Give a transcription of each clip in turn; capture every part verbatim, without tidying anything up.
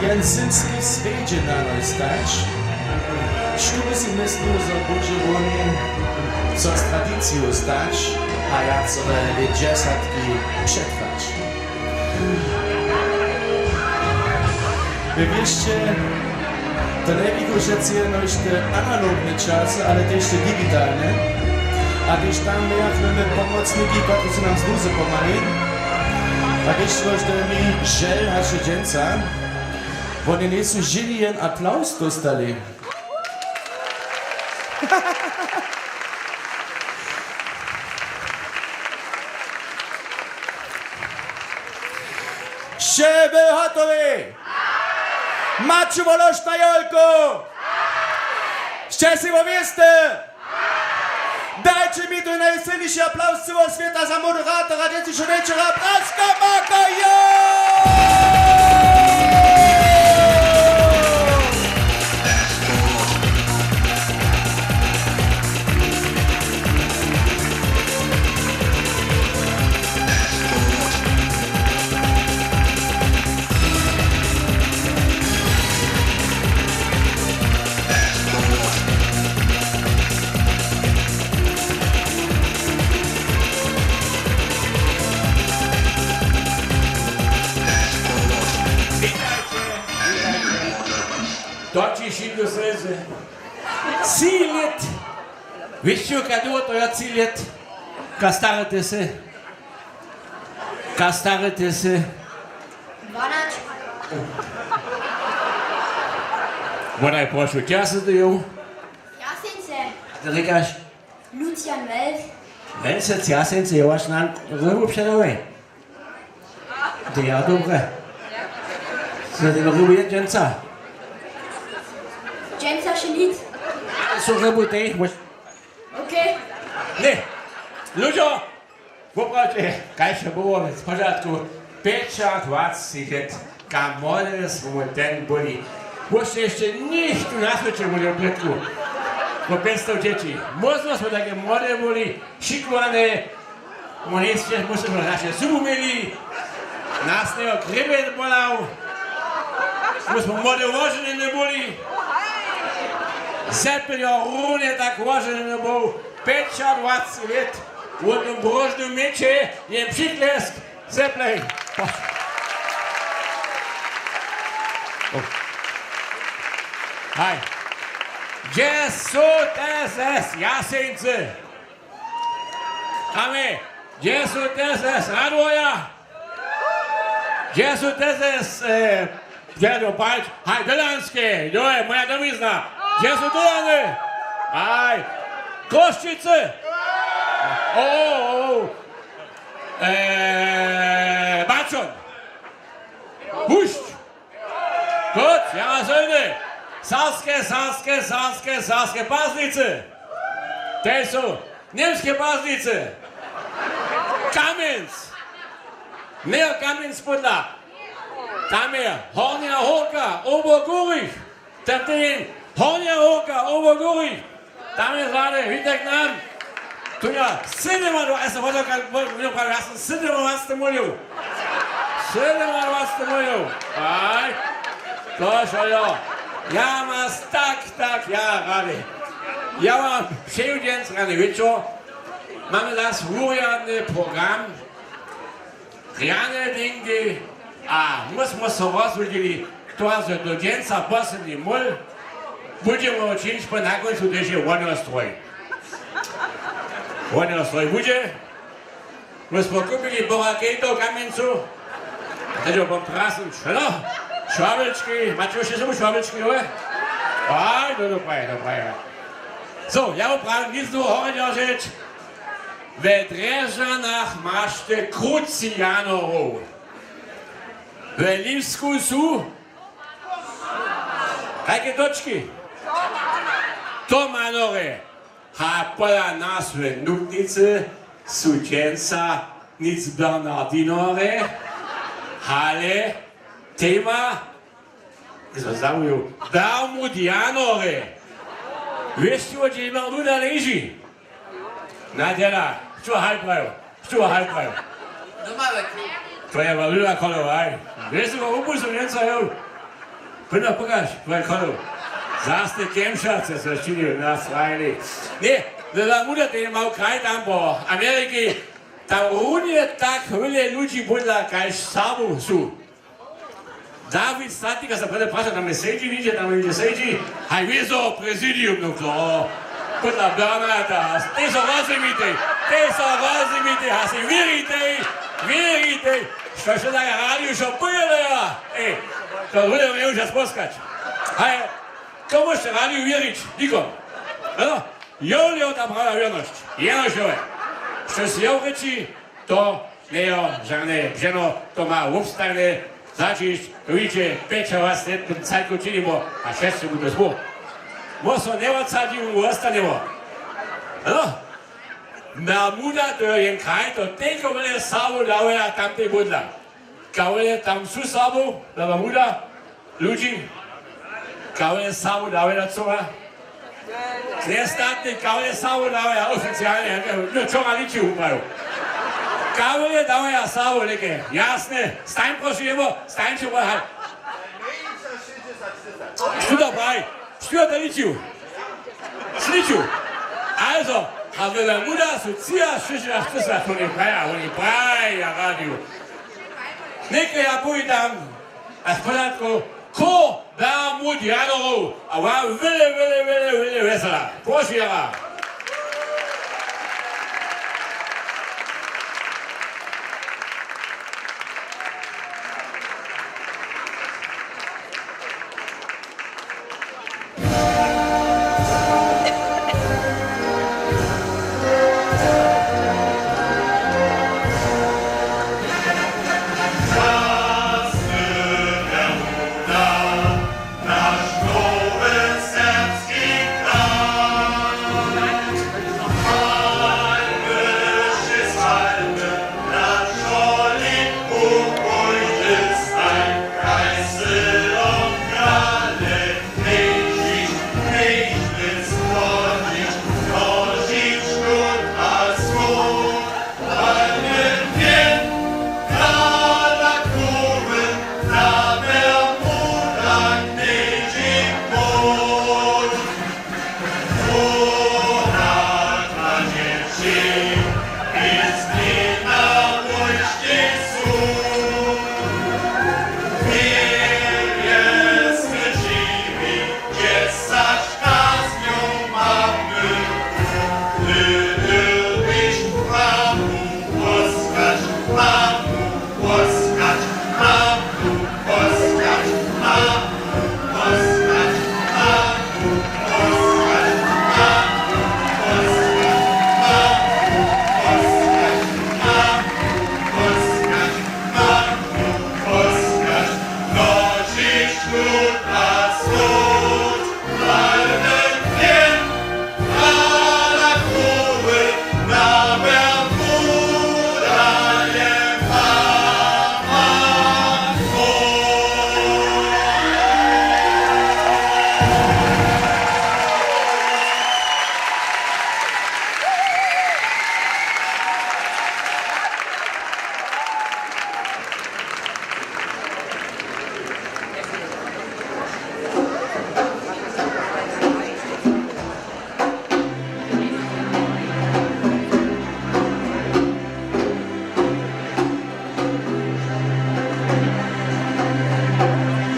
Jen synski swjedźe na noj stać. Štó by si myslił, zo budźe wón so z tradiciju stać a wjacore lětdźesatki přetrwać? Wy wěsće, to njewěku přeci jenož te analogny časy, ale tež te digitalne. A tež tam mějachmy pomocniki, kotřiž su nam z nuzy pomhali. A tež to mi žel hač do dźensa. Woni njejsu žiwi jen aplaws dóstali. Wšě by hotowi? Maće wolož na jolku? Sće si wo wěsty? Dajće mi tu najsylniši aplaws cyłeho swěta za moderatora dźensnišeho wječora, Braska Makaja! Witajcie, witajcie. To ći wšitko srjedźe. Tři lět. Wěsće, kak dołho to je tři lět? Kak stary ty sy? Kak stary ty sy? Dwanaće. Wonaj, prošu, čeho sy ty jał? Jaseńce. A ty rěkaš? Lucian Welf. Welf, Jaseńce, jo, waš nan rybu předawaj. To je dobre. Za ten rybu je dźensa. Dźensa wše nic. Su rybu tej, mož- Okej. Ne. Ludźo, woprawdźe, kaž je było w spočatku, pjećadwacci lět, kamorje smy ten byli. Wóšte hišće nichtó na swěće wódźe w prědku. Po pjećsto dźěći. Móžno smy take młode byli, šikowane, my njejsmy, my smy naše zubu měli, nas njejo grjebje bolał, my smy młode woženjene byli, Zeppel jo runje tak woženjeny był, pjećadwacci lět, w tym róžnym měće, jen přiklesk, Zeppel. Haj. Dźe su te z Jaseńcy? Amen. Dźe su te z Radworja? Dźe su te z, e, dźe do Palč? Haj, Dylanske, jo, je moja domizna. Dźe su Dylany? Haj. Chrósćicy? O, o, o. E, Baćon. Pušć. Kótr, ja sylny. Saske, Saske, Saske, Saske Paznicy. Te su Němske Paznicy. Kamjenc. Njejo Kamjenc podla. Tam je Hornja Hórka, Obergurich. Tam je Hornja Hórka, Obergurich. Tam je zady, witaj k nam. Tu ja sydomadwacci, ja sam, ja sam sydomadwacci mówił. Sydomadwacci mówił. Aj. To je jo. Ja mas tak, tak, ja rady. Ja wam přeju dźens rany wječor. Mamy zaso wurjadny program. Rjane dźenki a my smy so rozsudźili, chto zo do dźensa posledni mól, budźemy čińć po na kóncu, hdyž je wohnjostroj. Wohnjostroj budźe. My smy kupili Bora Kejto w Kamjencu. Tež wam prasny, no, šwabelčki, maće wšě sobu šwabelčki, jo? Aj, no, dobre, dobre. So, ja wam prawjam, nic dłuho hory dźeržeć. We Drježdźanach mašte krucianowow. We Lipsku su kajke točki? Tomanorje. A pola nas w Nutnicy su dźensa nic Bernardinorje, ale tema Zo zawołał, Bermudianorje. Wěsće, hdźe Bermuda leži? Na dźěla, štó haj prajo, štó haj prajo. Doma we klub. To je Bermuda kolowa, haj. Wěsće, wo wupusu, njeco, jo. Pódla pokaž, twoje konu. Zas te Kemšace so činił na strajnej. Ně, za muda ten mał kraj tam po Ameriki, tam runje tak wjele ludźi bydla, kaž Serbow su. Dawid Statika se prjedy praša, tam je sedźi, nihdźe tam nihdźe sedźi. Haj, wězo, prezidium, no to. Pódla Bernata, tej so rozumite, tej so rozumite, a si wěrite, wěrite, što so tak radio, što pojede, ja. Ej, to bude mje wšak sposkać. Haj, komuž radio wěrić? Nikom. Ano, jo, jo, ta prawa wěrnosć. Jenož jo. Što si jo rěči, to njejo žane břeno, to ma wobstajne zaćišć, to widźe, pjećawasetym cajku činimo, a šesće mu to zmó. Mo so njewosadźi, mu wostanemo. No, Bermuda, to je jen kraj, to teńko wjele Serbow dawaja tamtej bydla. Kawle tam su Serbow, Bermuda, ludźi, kawle Serbow dawaja, co ma? Njestatny, kawle Serbow dawaja oficialnje, no, co ma liči, uprawił. Kawle dawaja Serbow, něke, jasne, stań, prošu, jemo, stań, čo ma, haj. Što to prawi? Što to ličił? Sličił. Also, a wjele muda su cija štyriaštyrceći, woni praja, woni praja, ja radiju. Něke ja powitam, a z podatku, ko Bermud Jadorow, a wa wjele, wjele, wjele, wjele wjesela. Prošu, jara.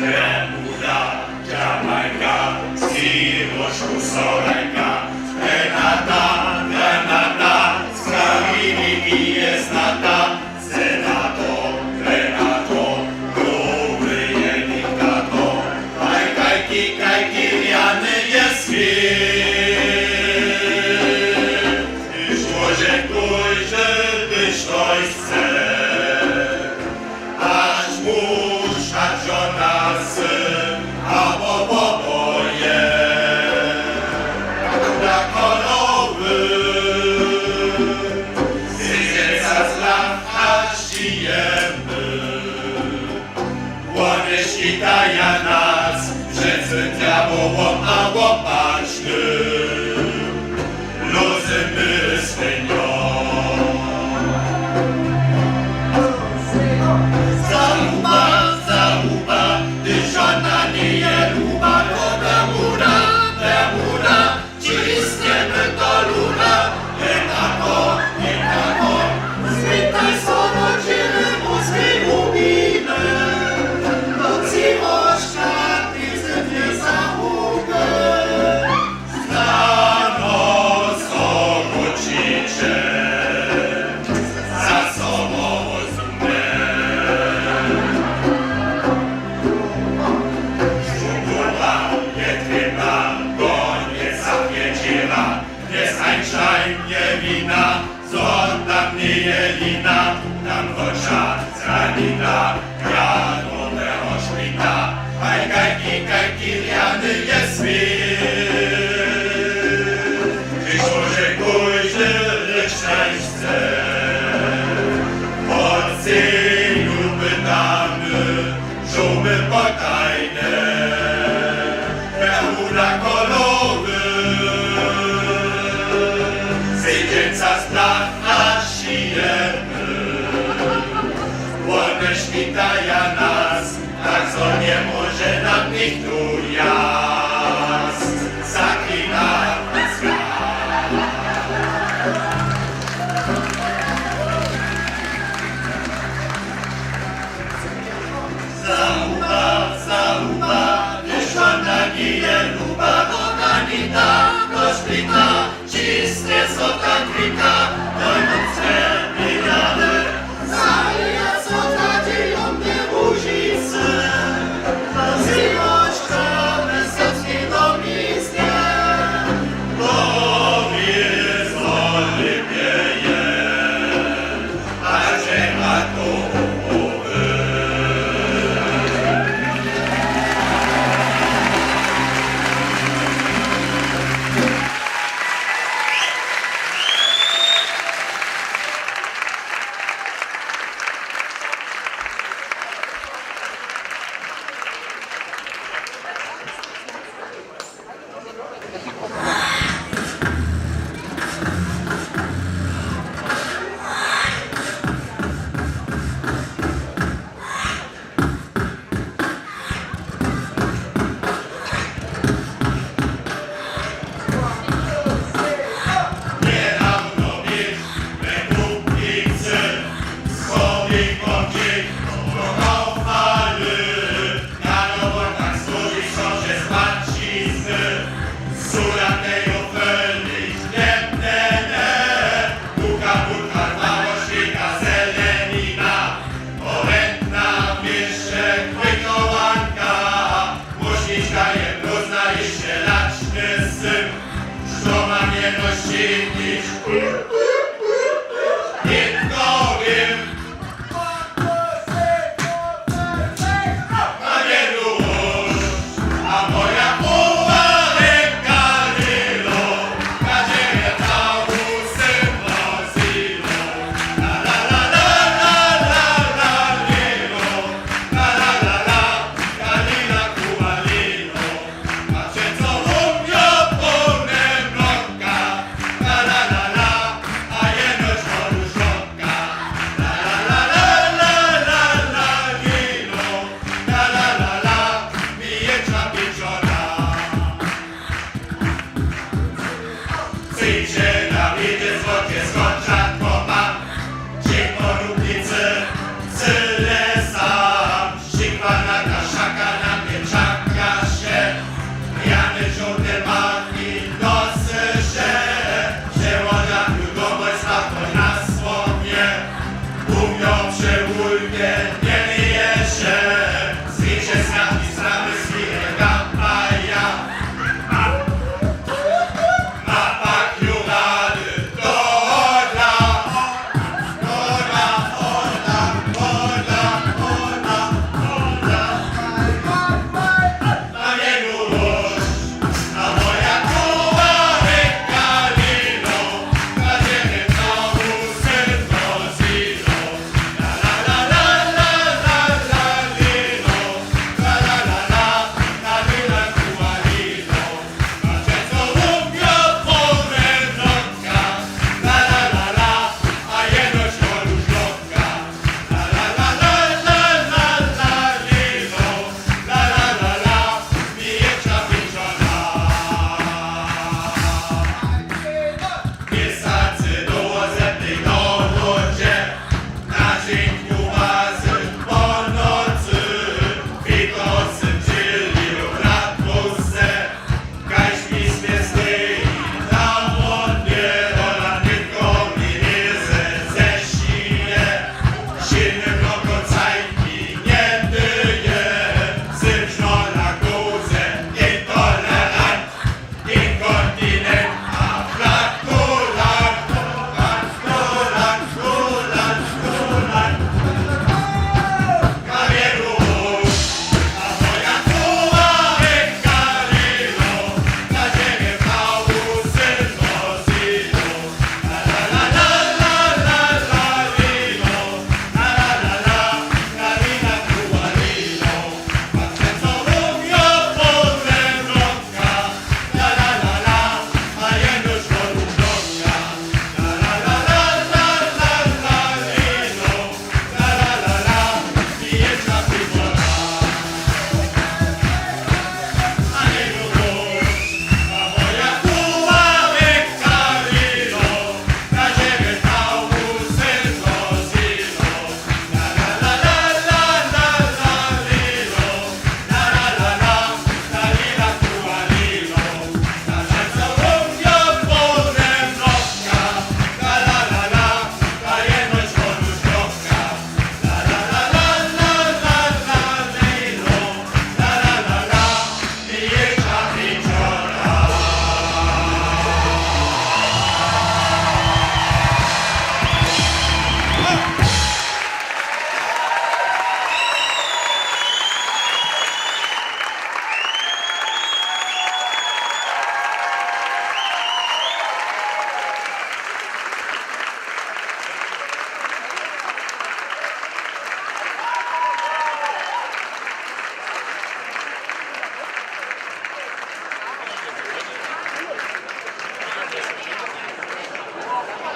Bermuda, Jamajka, Sirłožku, Sorajka, Grenada, Granada, z Karibiki je znata. Senator, senator, dobry je diktator. Haj, kajki, kajki, rjany je směr. Hdyž móže kóždy, hdyž to chce. Hač muž, hač žona, syn, abo oboje. Na kolowy. Sydźeca zla a žijemy. Wone škitaja nas, přecy djabłom a wopačnym. Lózymy słonjo. Zahuba, zahuba, hdyž wona njeje Janoweho špita, haj kajki, kajki rjany je swět. Přišło, że kóždy rěč naj chce, po cenu pytamy, žołmy potajne, na kolowy, sydźeca z placha šijemy. Wone špitaja nas, tak zo njemóže nam nichtó jas. Zaklina. Zahuba, zahuba, hdyž wona njeje luba, wona nita do špita. Čiste so ta kwita, to je srjednje rady, zaja so ta dźejom te łužicy. Zimoška, bez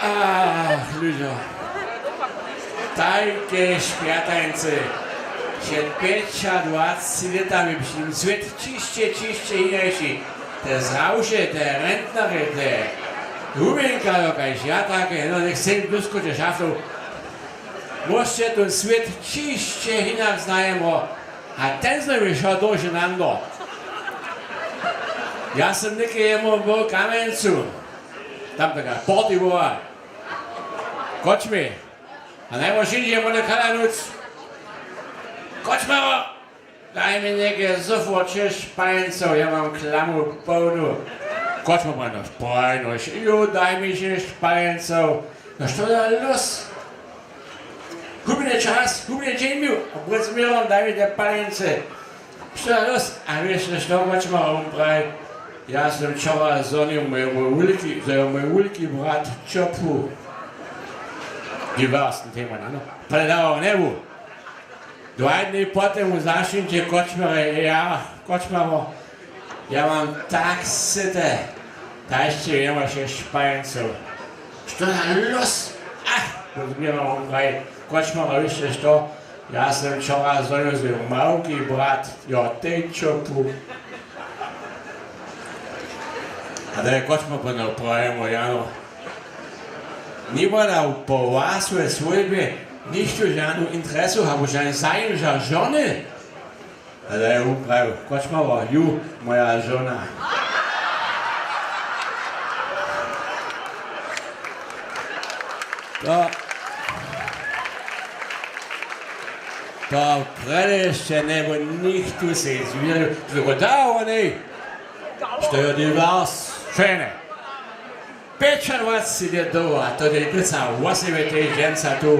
Ach, ludźo. Tajke špjertańcy. Před pjećadwaceći lětami bě šel swět ćišće, ćišće hinaši. Te zrawše, te rentnarje, te hubjenkarjo, kaž ja, take, no, njech sej w duskuće šaftow. Móžeće tón swět ćišće hinak znajemo, a ten z nami wšo dóždy nando. Ja sym něke jemu był w Kamjencu. Tam taka party była. Kočmje. A najmóžeće jemu nje kalanuc. Kočmaro! Daj mi něke zufo šěsć špańcow, ja mam klamu połnu. Kočmar, no, spokojno, jo, daj mi šěsć špańcow. No što da los? Hubnje čas, hubnje dźeń měł, a błót změrom, daj mi te palence. Što da los? A wěš, što Kočmar, wón praji, ja sym wčora zhonił mój, mój wulki, zo jo mój wulki brat ćopł. Diversny tema, ano. Padał w njebu. Dwa dni potom zašinće Kočmar, ja, Kočmaro, ja mam tak syte, daj sće jemu šěsć špańcow. Što da los? Ach, rozměrał wón praji, Kočmaro, wěš što, ja sym wčora zhonił swój małki brat, jo, tej ćopł. A to je Kočmar potom praji mu, Jano. Njepadał po was we swójbje nichtó žanu interesu abo žan zajim za žony? Ale wón praji, Kočmaro, ju, moja žona. To, to prjedy sće njeby nichtó sej zwěrił, što go dało, nej? Što jo, divers, šejne. Pjećadwaceći lět dołho, a to je dyrca wosebje tež dźensa tu,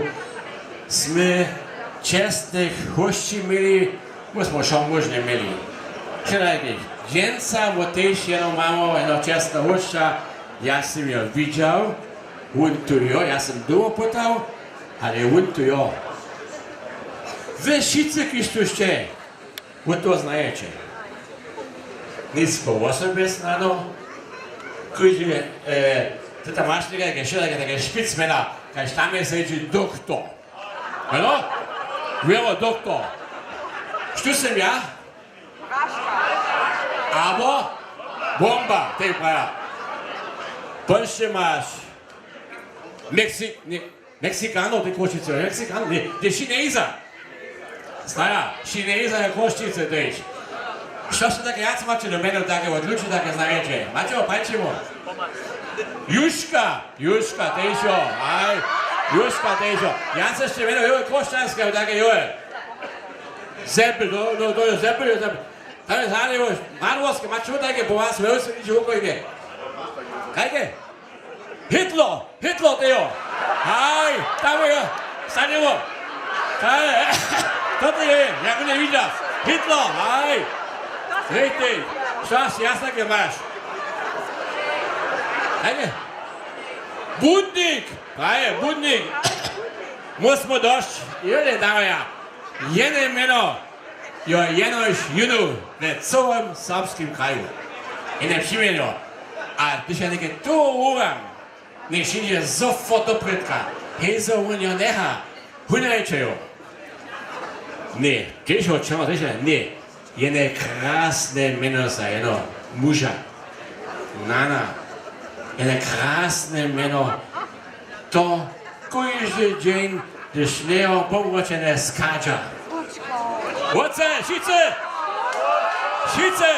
smy čestnych hósći měli, my smo wšo móžne měli. Wšelakich. Dźensa wo tež jeno mamy jeno čestneho hósća, ja sym jo widźał, wón tu jo, ja sym dołho pytał, ale wón tu jo. Wy wšitcy, kiž tu sće, wót toho znajeće. Nic po wosobje snano. Kóždy, e, ty tam maš někajke wšelake take špicmjena, kaž tam je sedźi doktor. Ano? Wěro doktor. Štó sym ja? Abo? Bomba, tej praja. Polsce maš. Mexi-, ně-, Mexikano, ty Chrósćicy, Mexikano, ně, ty Chineza. Znaja, Chineza je Chrósćicy tež. Što sće take wjac maće do mjenow, take wot ludźi, take znajeće? Maće ho, pajće mu. Juška, Juška, tež jo, aj, Juška, tež jo. Wjace sće mjenow, jo, chróšćanske, take jo. Zepl, no, no, to je Zepl, je Zepl. Tam je zale, jo, Madworske, maće ho take po was, wjose niče wukojke. Kajke? Hitler! Hitler, ty jo! Haj! Tam je! Stanimo! Haj! To ty je! Jak nje widźa! Hitler! Haj! Richtig! Što si jasnake maš? Hajde! Budnik! Praje, Budnik! Mósmy dosć! Jene, damy ja! Jene mjeno! Jo, jenož jónu we cyłym serbskim kraju. Jene přimjenjo. A hdyž ja něke toho hurjam, něk přińdźe zofort do prědka. Hej, zo wón jo njeha. Hunajće jo. Ně, tež ho čemu tež ně. Jene krasne mjeno za jeno muža. Nana. Jene krasne mjeno. To kóždy dźeń, hdyž njejo pomročene skarča. Wótře, wšitcy! Wšitcy!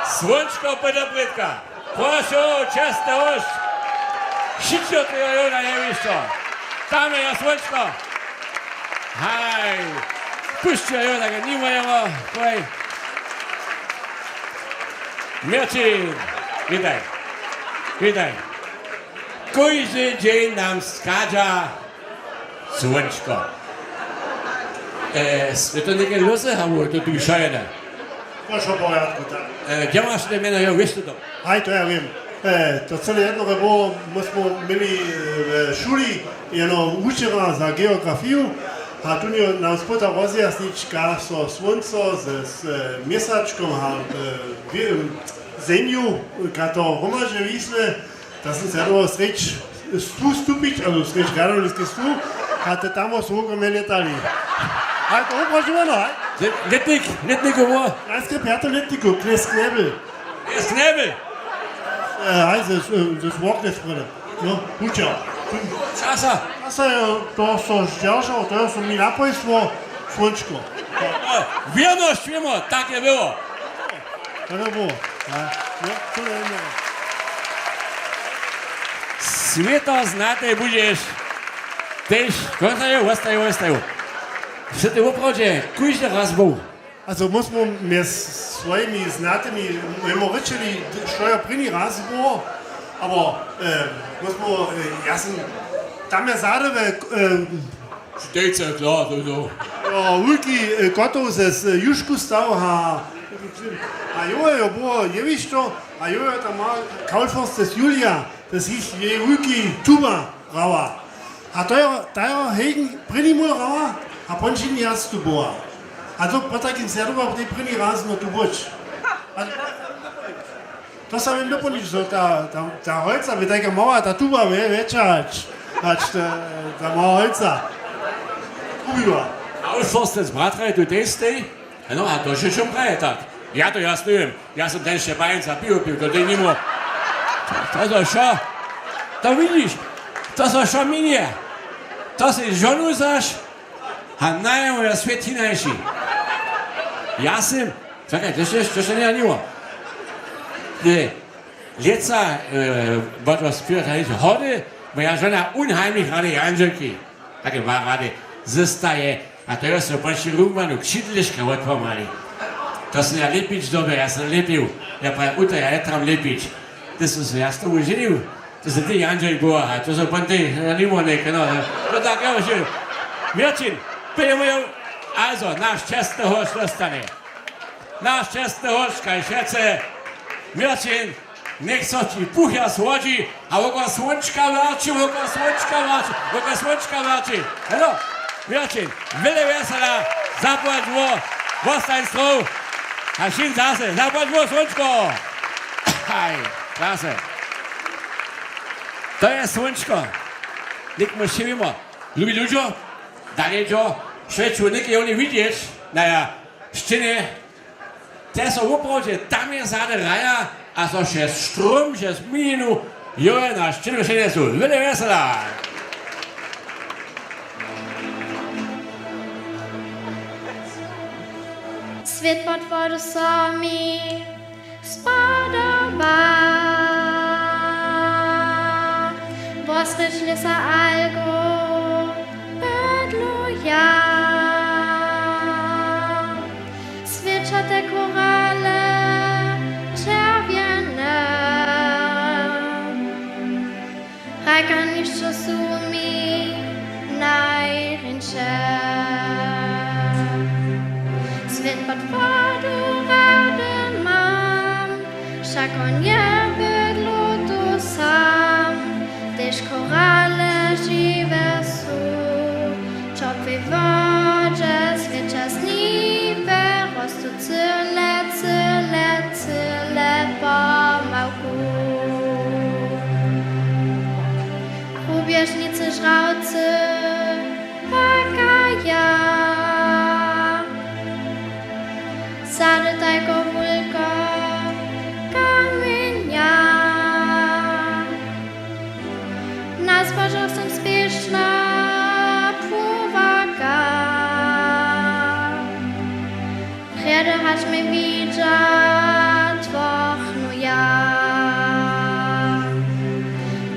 Słónčko Podobrědka. Prošu, čestny hosć. Wšitcy, jo, jo, na jewišćo. Tam je słónčko. Haj. Pušćo, jo, tak nimo jeho. Hoj. Měrćin, witaj. Witaj. Kóždy dźeń nam skarča słónčko. E, s-, je to někaj lóze, abo je to tu wšojene? To je w porjadku, tak. E, dźe maš te mjeno, jo, wěš ty to? Haj, to ja wěm. E, to cyle jedno, bo my smy měli, e, w šuli jeno wučera za geografiju. A tu je nam spytał rozjasnić, kaž so słónco z, z, e, měsačkom a, e, wě-, zemju, kaž to hromadźe wismy, to sym se do srěč stu stupić, also srěč Gardolski stu, a te tam so wokół mje lětali. Ale to woprawdźe ono, haj? Lě-, lětnik, lětnikowo. Najskrje pjato lětnikow, Klesk Nebel. Klesk Nebel. E, haj, ze, ze, ze Swokle spada. No, huča. Časa. Časa je to, co zdźeržał, to je, co mi napoji sło-, słónčko. E, wěrnosć wěmo, tak je było. To je było. Ja. No, to je jedno. Swěto znatej budźeš. Tež, wostajmy, wostajmy, wostajmy. Wšetny woprawdźe, kóždy raz był. Also, móž smy mjez swojimi znatymi, my smy rěčeli, što je prěni raz było, abo, e, móž smy, e, ja sym tam je zadowe, e, Dejce, klar, to, to. Jo, wulki, e, kotow ze, z Jušku stał, a, a jo, jo, było jewišto, a jo, jo, tam ma Kaulforst z Julia, to je jich, jej wulki tuba. Brała. A to je, ta je hejn prěni mul hrała, a pon dźeń wjac tu była. A to potajkim serba tej prěni raz no tu być. A to sam jim dopołnić, zo ta, ta, ta holca, wě tajka mała, ta tuba, wě, wětša, hač, hač ta, ta mała holca. Kubiła. A już so ste z bratraj tu tej stej? No a to še čom praje tak. Ja to jasno wěm. Ja som ten Šćepajenca piwo pił, to ty nimo. To so wšo. To widźiš. To so wšo minje. To sej žonu zaš. A najemu je swět hinaši. Ja sym. Čekaj, to še, to še njeja nimo. Ty, lětsa, e, bo to spěwa, hody, bo ja žona unheimlich rady jandźelki. Take wa-, rady. Zysta je, a to jo so pošli rumanu křidliška wotłamali. To sym ja lěpić dobył, ja sym lěpił. Ja prawił, uta, ja je tam lěpić. Ty sy se ja z tobu ženił. Ty sy ty, Jandźel, była, a to so pon ty, ja, nimo něke, no, no. To tak, jo, že. Měrćin, pějemy, jo. Also, naš čestny hosć dostane. Naš čestny hosć, kaj wšetcy. Měrćin, Njech so ći puchja słodźi, a woko słónčka wjerći, woko słónčka wjerći, woko słónčka wjerći. Helo, wjerći. Wjele wjesela, zapłać wo, wostań zdrow. A wšěm zase, zapłać wo, słónčko. Haj, zase. To je słónčko. Něk my žywimy. Lubi ludźo, dalej dźo, srjeću něke joni widźeć, na ja, šćeně, Te so woprawdźe tam je zady hraja, a so přez štrom, přez milinu, jo, je naš čědošenje su wjele wjesela. Swět pod wodu so mi spodoba. Wosrědź lěsa algo bydluja. Swěća te korale čerwjene, rajkanišćo su mi najrjeńše. Swět pod wodu rady mam, wšako njebydlu tu sam, tež korale žiwe Hač mi widźa twochnuja.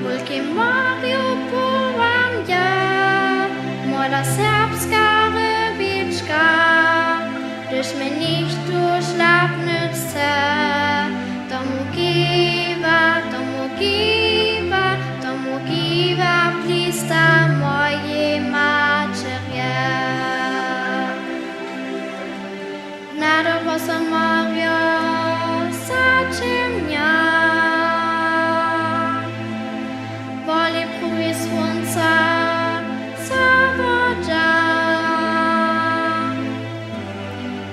Wulkim morju pływam ja, młoda serbska rybička. Hdyž mi něchtó šlapnyć chce, to mu kiwa, to mu kiwa, to mu kiwa plista mojej maćerje. Nadobo so morjo zaćěmnja, woli pruwi słónca zawodźa.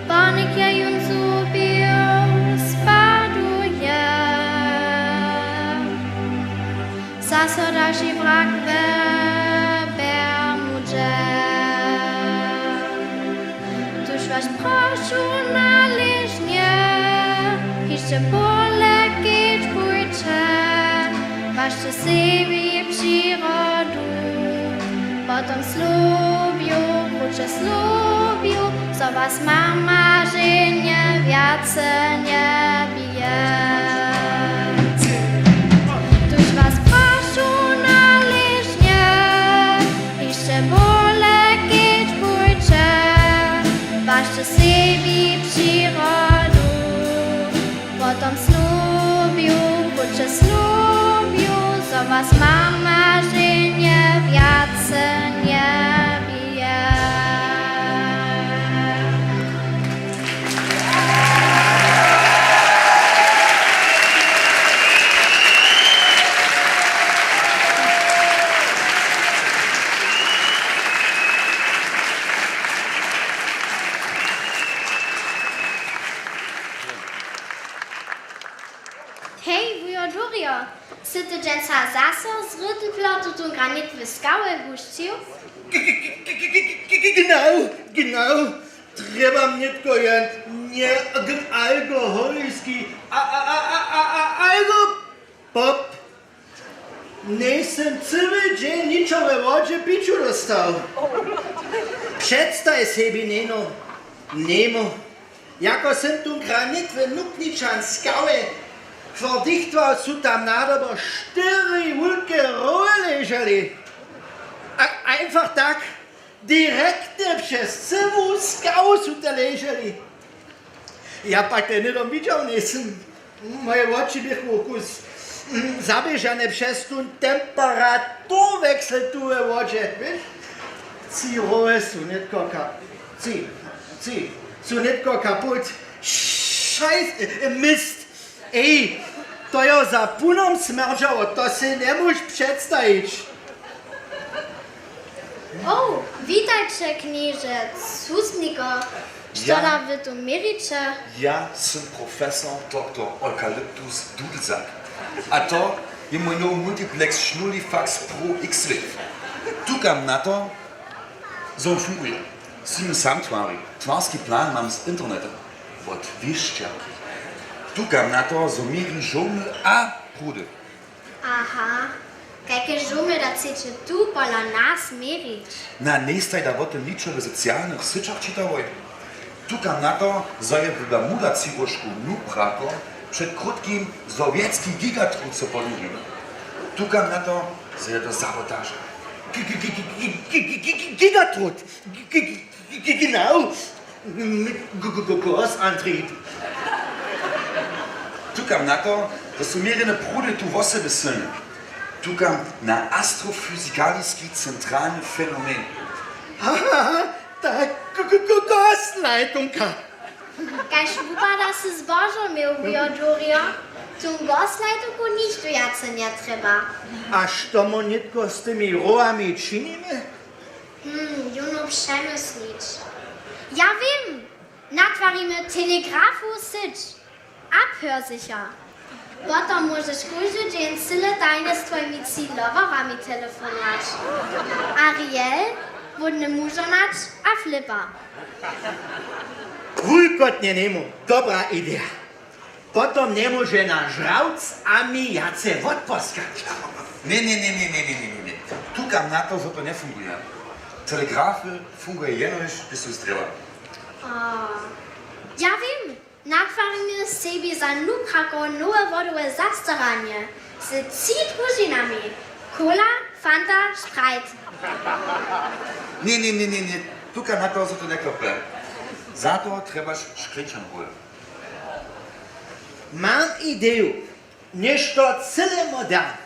Barnik je jón zhubił, spaduje. Zaso dalši wrak we Bermudźe. Tuž was prošu na ležnje, hišće pole kedźbujće, waš će sebi přirodu. Potom slubju, krótše slubju, zo was mama ženje wjace njebije. Tuž was prošu na ležnje, hišće bóle kedźbujće, waš će sebi přirodu. Potom slubju, krótše slubju, zo was mama ženje wjace njebije. Hej, wujo Durijo, sy ty dźensa zaso z Rytelplotu tu granit w skałe hušćił? Genau, genau. Trjebam nětko jen njealkoholiski a, a, a, a, a, a, alko-, pop. Njejsym cyły dźeń ničo we wodźe piću dóstał. Předstaj sebi, něno, němo, jako sym tu granit w Nukničan skałe fordichtwał, su tam nadobo štyri wulke rowy leželi. A einfach tak, direktnje přez cyłu skawu su te leželi. Ja pak te hnydom widźał njejsym. Moje woči běchu kus, mm, zaběžane přez tón temperaturweksel tu we wodźe, wěš? Tři rowy su nětko ka-, tři, tři su nětko kaput. Šajs, e, e, mist. Ej, to jo za punom smjerdźało, to sej njemóžeš předstajić. O, witajće, knježe Susniko. Što da wy tu měriće? Ja sym profesor doktor Eukalyptus Dudelsack. A to je mój nowy multiplex Šnulifax Pro X-Wave. Tukam na to, zo funguje. Sym sam twari. Twarski plan mam z interneta. Wot wěšćerki. Tukam na to, zo měri žołmy a prudy. Aha. Kajke žołmy da chceće tu pola nas měrić? Na, njejstaj da wo tym ničo w socialnych syćach čitałoj. Tukam na to, zo je w Bermuda-třiróžku Nubrakor před krótkim sowjetski gigatrud so podłužił. Tukam na to, zo je to sabotaža. Gi-, gi-, gi-, gi-, gi-, gi-, gi-, gi-, gigatrud. G-, g-, g-, genau. Mit g-, g-, g-, Großantrieb. Tukam na to, zo su měrjene prudy tu wosebje sylne. Tukam na astrofyzikaliski centralny fenomen. Aha, ta g-, g-, g-, Gasleitunka. Kaž wupada, sy zbožo měł, wujo Durijo? Tu Gasleitunku nichtó wjace njetrjeba. A što my nětko z tymi rowami činimy? Hm, jónu přemyslić. Ja wěm, natwarimy telegrafowu syć. Abhörsicher. Potom móžeš kóždy dźeń cyle tajnje z twojimi tři lowerami telefonować. Ariel, wódny mužonat a flipa. Wulkotnje, němo, dobra ideja. Potom njemóže naš žrawc a mi wjace wotposkać. Ne, ne, ne. Tukam na to, zo to njefunguje. Telegrafy funguje jenož, hdyž su drěła. A, Ja wěm, natwarimy sebi za nuprakow nowe wodowe zastaranje z tři družinami: Cola, Fanta, Sprite. Ně, ně, ně, ně, ně, tuka na to so to njeklope. Za to trjebaš škleńčan hól. Mam ideju, něšto cyle moderne.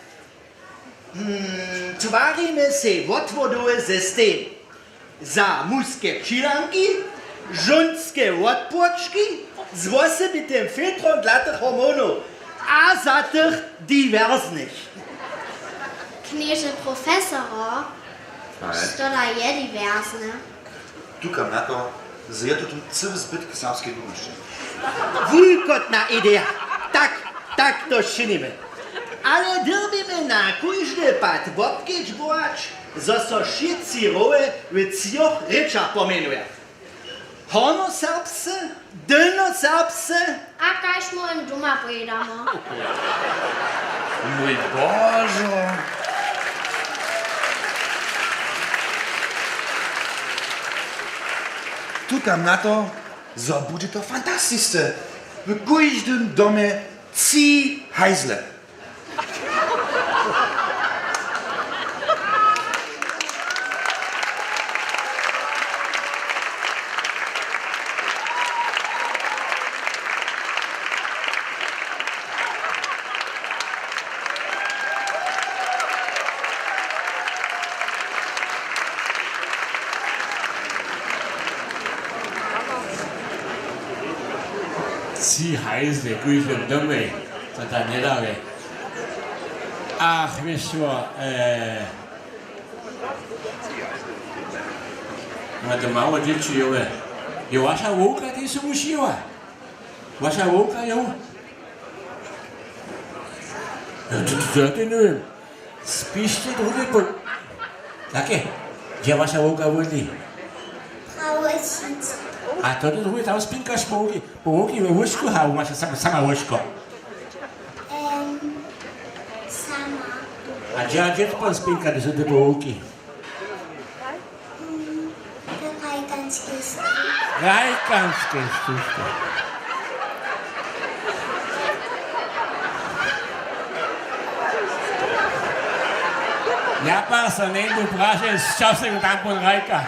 Hmm, twarimy sej wotwodowy system. Za mužske přilanki, žónske wotpłočki z wosebitym filtrom dla tych hormonow a za tych diversnych. Knježe profesoro, što da je diversne? Tukam na to, zo je to tu cyły zbytk serbskeje ludnosće. Wulkotna ideja. Tak, tak to činimy. Ale dyrbimy na kóždy pad wobkedźbować, zo so wšitcy roły w třoch rěčach pomjenuja. Hornjoserbsce, dylnoserbsce. A kaž móhłym doma pojedamy. Mój Božo. Tukam na to, zo budźe to fantastisce. W kóždym domje tři hajzle. Tři hajzle, kóždy domej, to tam njedaje. Ach, wěš wo, e, ma to mało dźěći, jo, jo, waša wowka, tej su muši, jo. Waša wowka, jo. Ja, to, to, to, ja to njewěm. Spiš ty druhdy po-, Take, hdźe waša wowka bydli? Prawo ćić. A to ty druhdy tam spinkaš po wowki, po wowki we łóžku, a maš sama, sama łóžko? Em, sama. A hdźe, a hdźe ty pon spinka, hdyž ty po wowki? Mm, w rajkanskej stupje. Rajkanskej stupje. Ja pak so njeńdu prašeć, sćo sej tam pon rajka.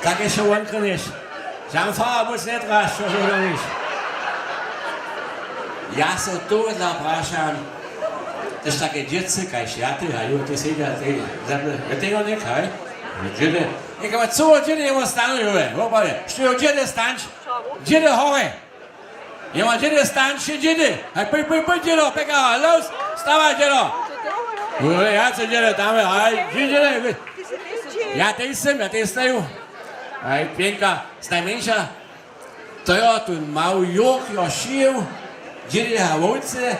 Tak je so won krynješ. Žan fara, buc njetraš, co so žališ. Ja so tohodla prašam, tež take dźěcy, kaž ja, ty, a jo, ty sedźa, ty, zapy-, je tego něk, haj? Dźěde, někama, co dźěde, jemu stanu, jo, woprawdźe, što jo, dźěde, stańš, dźěde, hore. Jemu dźěde, stańš, dźěde, haj, pój, pój, pój, dźědo, pekara, los, wstawaj, dźědo. Jo, ja, co dźěde, tam, haj, dźěde, ja, tej sym, ja, tej staju. Haj, pjenka, staj mjeńša. To jo, tón mały Jurk jo šijěł, dźědźe a wowce,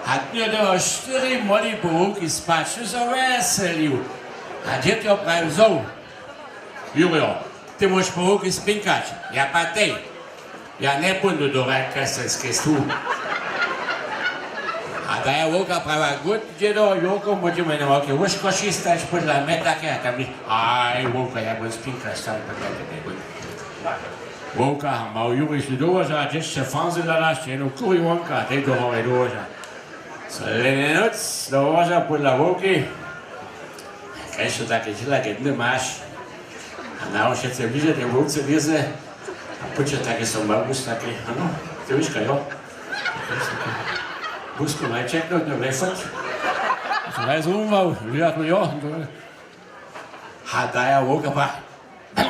a tón jo dał štyri młodej po wowki spać, tón so wjeselił. A dźěd jo prajił: Zo, Jurjo, ty móžeš po wowki spinkać, ja pak tej. Ja njepóńdu do rajkarskeje stupje. A ta je wowka prajiła: Good, dźědo, Jurko, móžemy na wowke łóžko šistać, podla mje take, a tam, aj, wowka, ja bón spinkać, tam, tak, tak, tak, tak. Wowka, mały Jurk šli do łoža, dźěsće fanzy hladaš, jednu kury wonka, a tej do hory do łoža. Cele noc do łoža podla wowki. Kaž to take wšelake dny maš? A naho wšetcy bliže tej wowce lěze. A póče take so małe, take, ano, ty wiš, jo? Busko, maj čeknąć, no, wlejfać. Co je zrumował, ja to, jo, to. Ha, daja wowka, pa.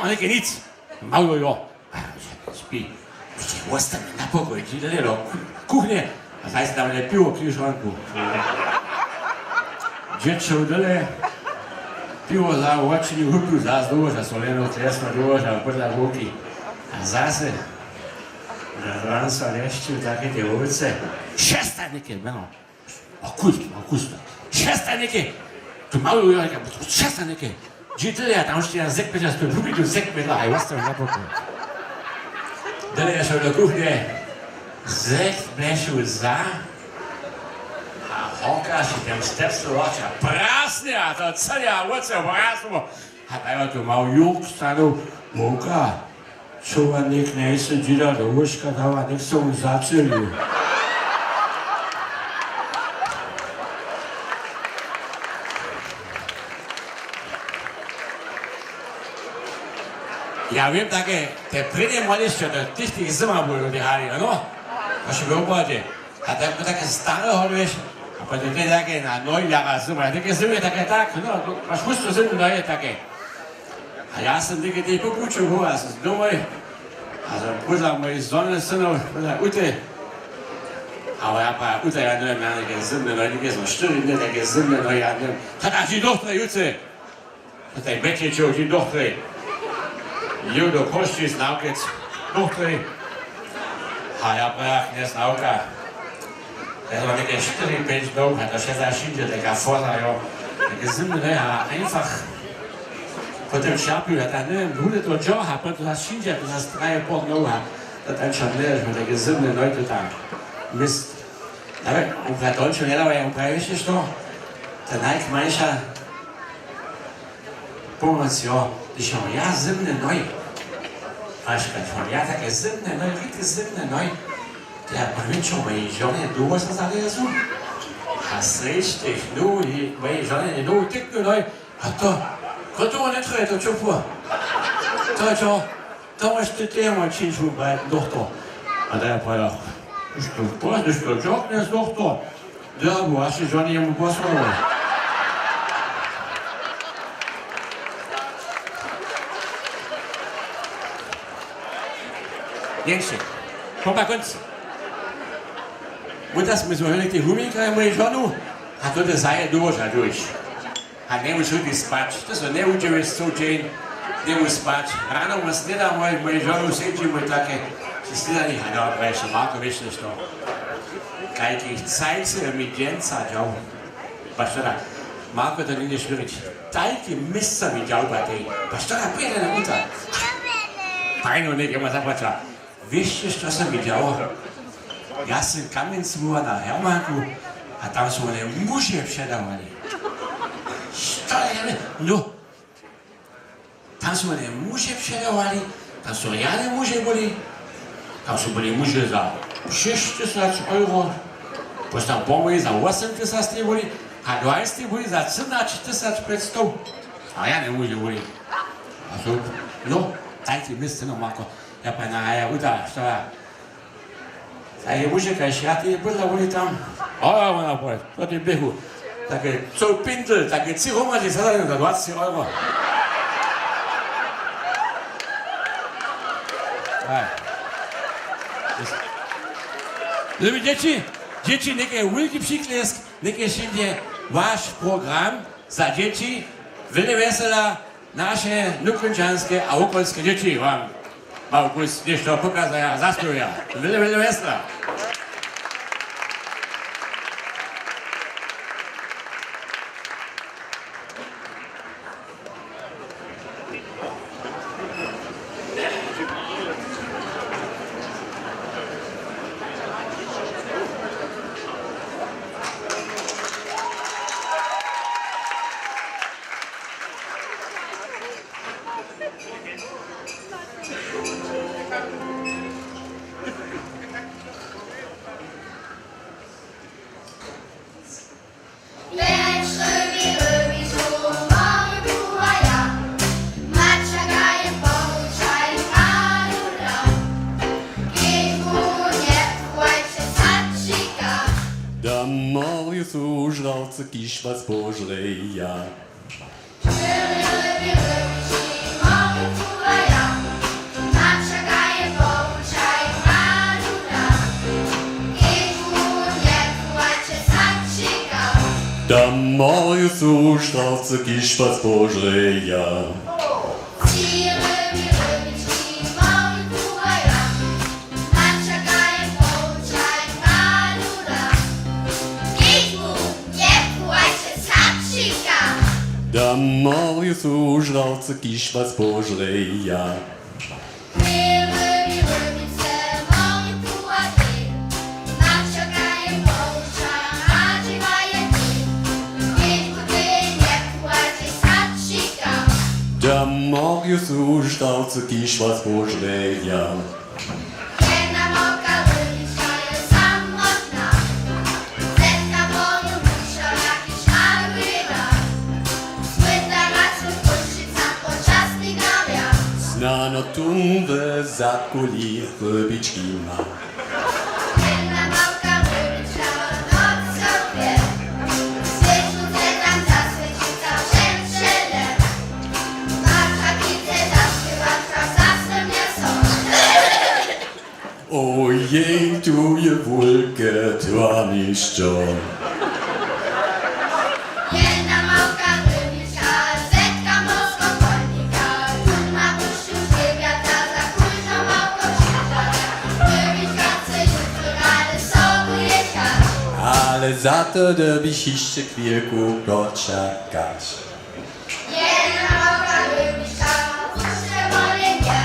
Něke nic. Mało jo. Spi. Witaj, wostanje na pokoj, dźi dale do kuchnje. A zajs tam je piwo, križ ranku. Dźěćo dale. Piwo za očini, hupił zas do łoža, so leno kresno do łoža, podla wowki. A zase. Ran so lešćił, take te wowce. Šesta něke, no. August, August. Šesta něke. Tu mały jo, šesta něke. Dźi tyle, ja tam sće ja zek pěća, tu lubi tu zek pětla, a ja wostał na pokoj. Dale ja šel do kuchnje. Zek blešu za. A Honkaš je ten stepsy wachća prasny a to cyle a woce wrasło. A dajo tu mał jurk stanu, mowka, čowanik njejsy dźěda do łóžka dała, něk so wón zacylił. Ja wěm, take te prěnje młodysće, to tež tych zymar były w tej hali, ano? To je w woprawdźe. A tak, take stare hoduješ, a potom te take na noj jara zymar, take zymy, take tak, no, maš husto zymne nohy take. A ja sym něke tej po puću był a sym domoj. A sym pódla mojej žony, synow, pódla Ute. A ja pa Ute, ja njewěm, ja něke zymne nohy, něke sym štyri dny take zymne nohy, ja njewěm. Hada, ći dochtre jutře. Tutaj běće čoł, ći dochtre. Jěł do Chrósćic nawkec dochtre. A ja prajach, knjez Nawka. Ja mam něke štyri, pjeć dnow, a to wšetsa přińdźe, taka foza, jo. Take zymne, a einfach potom ćerpił, ja tam njewěm, bude to dźoch, a potom zas přińdźe, to zas traje pol dnow, a to tam ćerpneš, take zymne, no to tam. Mist. Ale, on praje, to on će njedawa, ja on praje, wěš što? Ta najkmańša pomoc, jo, hdyž mam ja zymne nohy. Paška, hdyž mam ja take zymne nohy, rěke zymne nohy, to ja pamiću mojej žonje, dołho so zalezu. A srjedź tych nohu, mojej žonje, nohu tyknu, nohy, a to, to toho njetrje, to ćopło. To, čo, to móš ty, ty, mój činču, brat, dochtor. A to ja praja, hdyž to, hdyž to dźorknje z dochtor, ja, bo waše žony jemu posłała. Jenže, po pa kónc. Buta smy zhonili tej huminka a moju žonu, a to te zaje dołho žaduješ. A njemóžu ty spać, to so njewudźěłuješ coł dźeń, njemóž spać. Rano mój sněda, mój, mój žonu sedźi, mój take, při snědani, a no, praješe, Marko, wěš što? Kajki cajcy mi dźensa dźał. Paštoda, Marko, to njejde šwěrić. Tajki měsca mi dźał, batej. Paštoda, pěrjena buta. Tajno, něk, ja ma zapłaća. Wěsće, što so mi dźało? Ja sym kamjenc była na Hermanku a tam su wone muže předawali. Što je? No. Tam su wone muže předawali, tam su rjane muže byli. Tam su byli muže za šěsć tysac euro, potom pomoj za wosym tysac tej byli, a dwajsty byli za třinaći tysac pjećstow. A rjane muže byli. A su, no, tajki měsce, no, Marko. Ja pa na, ja, uda, što ja? A je muže, kaž ja, ty je bydla, woni tam. A wona poje, to ty běchu. Take, co pindl, take tři hromadźe sadane za dwacet euro. Aj. Ljubi dźěći, dźěći, něke wulki přiklěsk, něke wšědnje waš program za dźěći, wjele wjesela, naše nukónčanske a wokolske dźěći wam mało kus něšto pokazaja, zaspěwaja. Wjele, wjele wjesela. Da Marius wužral, co kiž was požreja. Da Marius wužral, co kiž was požreja. Da Marius wužral, co kiž was požreja. Tam mór ju słušał, co kiž was požleja. Jedna małka rybička je samotna. Zetka moju mušał jakiś algoritm. Spytała się Krušicach o czasnik na wiatr. Znano tum w Zadkuli rybički ma. Jedna małka rybička do sobie. Swieču se tam zaswiecił całkiem šele. Matka kice zaśpiewa, zase mięso. Ojej, tu je wulke tłanišćo. Jedna małka rybička, zetka morskopłownika, tu ma pušću dźewjata za kóždą małką křižata. Rybička chce jutro rady sobu jěchać. Ale za to dyrbiš hišće chwilku počakać. Jedna małka rybička, pušće wolenje,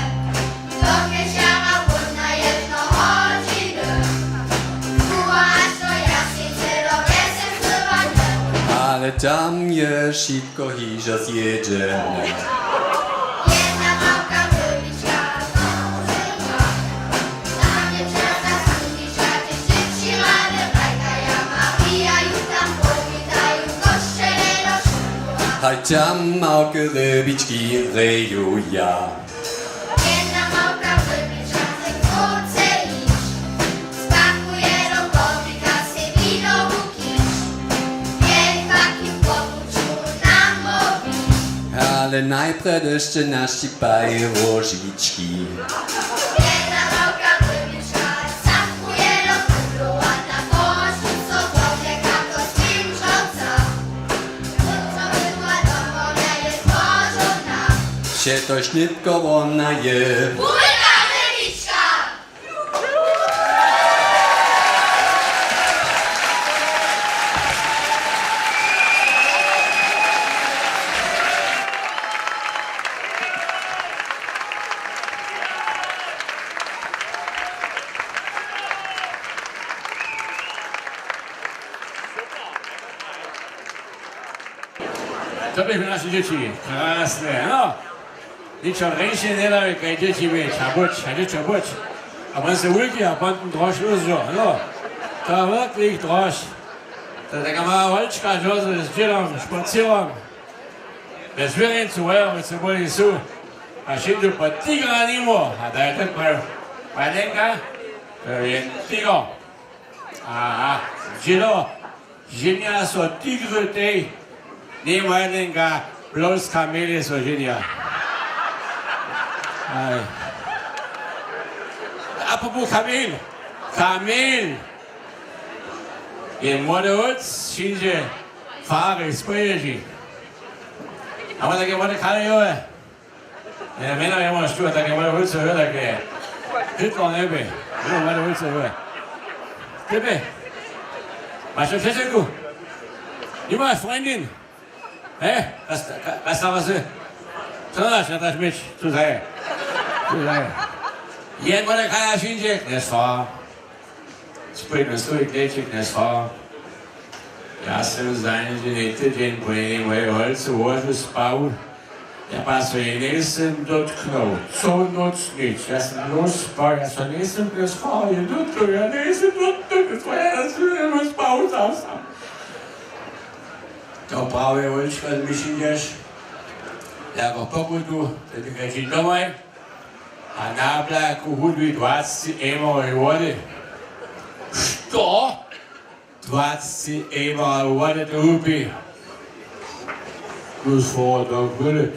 dokelž jara chłódna je, no hodźiny. Była aż do jasnicy do wjesy wzywane. Ale tam je wšitko hižo zjědźene. Jedna małka rybička, tam je čas zasłužić, a te dźěći rady hrajkaja, Marija ju tam powitaja, gošće ledo. Haj tam małke rybički reju ja. Jedna małka rybička se chce hić, spakuje do korbika, sej wino wukić. Jej faki w pokuću namołwi. Ale najprjedy sće našćipaj róžički. Jedna małka rybička sapkuje do kudlowa, na połožku so wobjeka do skimžowca. Jutro była domowja je złožona. Přetož nětko wona je. Wulka rybička! To běchu naše dźěći. Krasne, no. Ničo rjeńše njedaje, kaj dźěći měć a być, a dźěćo być. A wón se wulki a potom drož lózło, no. To wulkich drož. To je taka mała holčka, žo z dźědom špacěrom. Bez wěrjeńcu wojery, co byli su. A wšědźu po tigra nimo. A daj tak prawił. Padenka, to je tiger. Aha, dźědo. Ženja so tigry tej, nimo jednenka, blows kamelje so ženja. Aj. Apropos kamel, kamel! Je młody hólc, přińdźe farej z Pòježi. A ma take młode kamele, jo. Ja, mjena, ja mam štó, tak je moje wulce, jo, tak je. Hitler njeby. Jo, moje wulce, jo. Ty by. Máš to přeselku? Nimáš Freundin? He? Was, was, was, was? Co dáš, na taš myč? Co zaje? Co zaje? Jen moje kaja šinček, nesfa. Spójmy, stój, klečik, nesfa. Ja sem za něhdźe nětydźeń po jenej mojej holcy łožu spał. Ja pa so jej njejsym dotknął. Cołu noc nic. Ja sem noc spał, ja so njejsym, nesfa, jej dotknął, ja njejsym dotknął, nesfa, ja sem spał sam, sam. To prawje, holčka, zmyšliš, jako pokutu, to ti krječi domoj. A na plaku hudźi dwacci ejmerowej wody. Što? Dwacci ejmerowej wody to hupi. Plus four, to byli.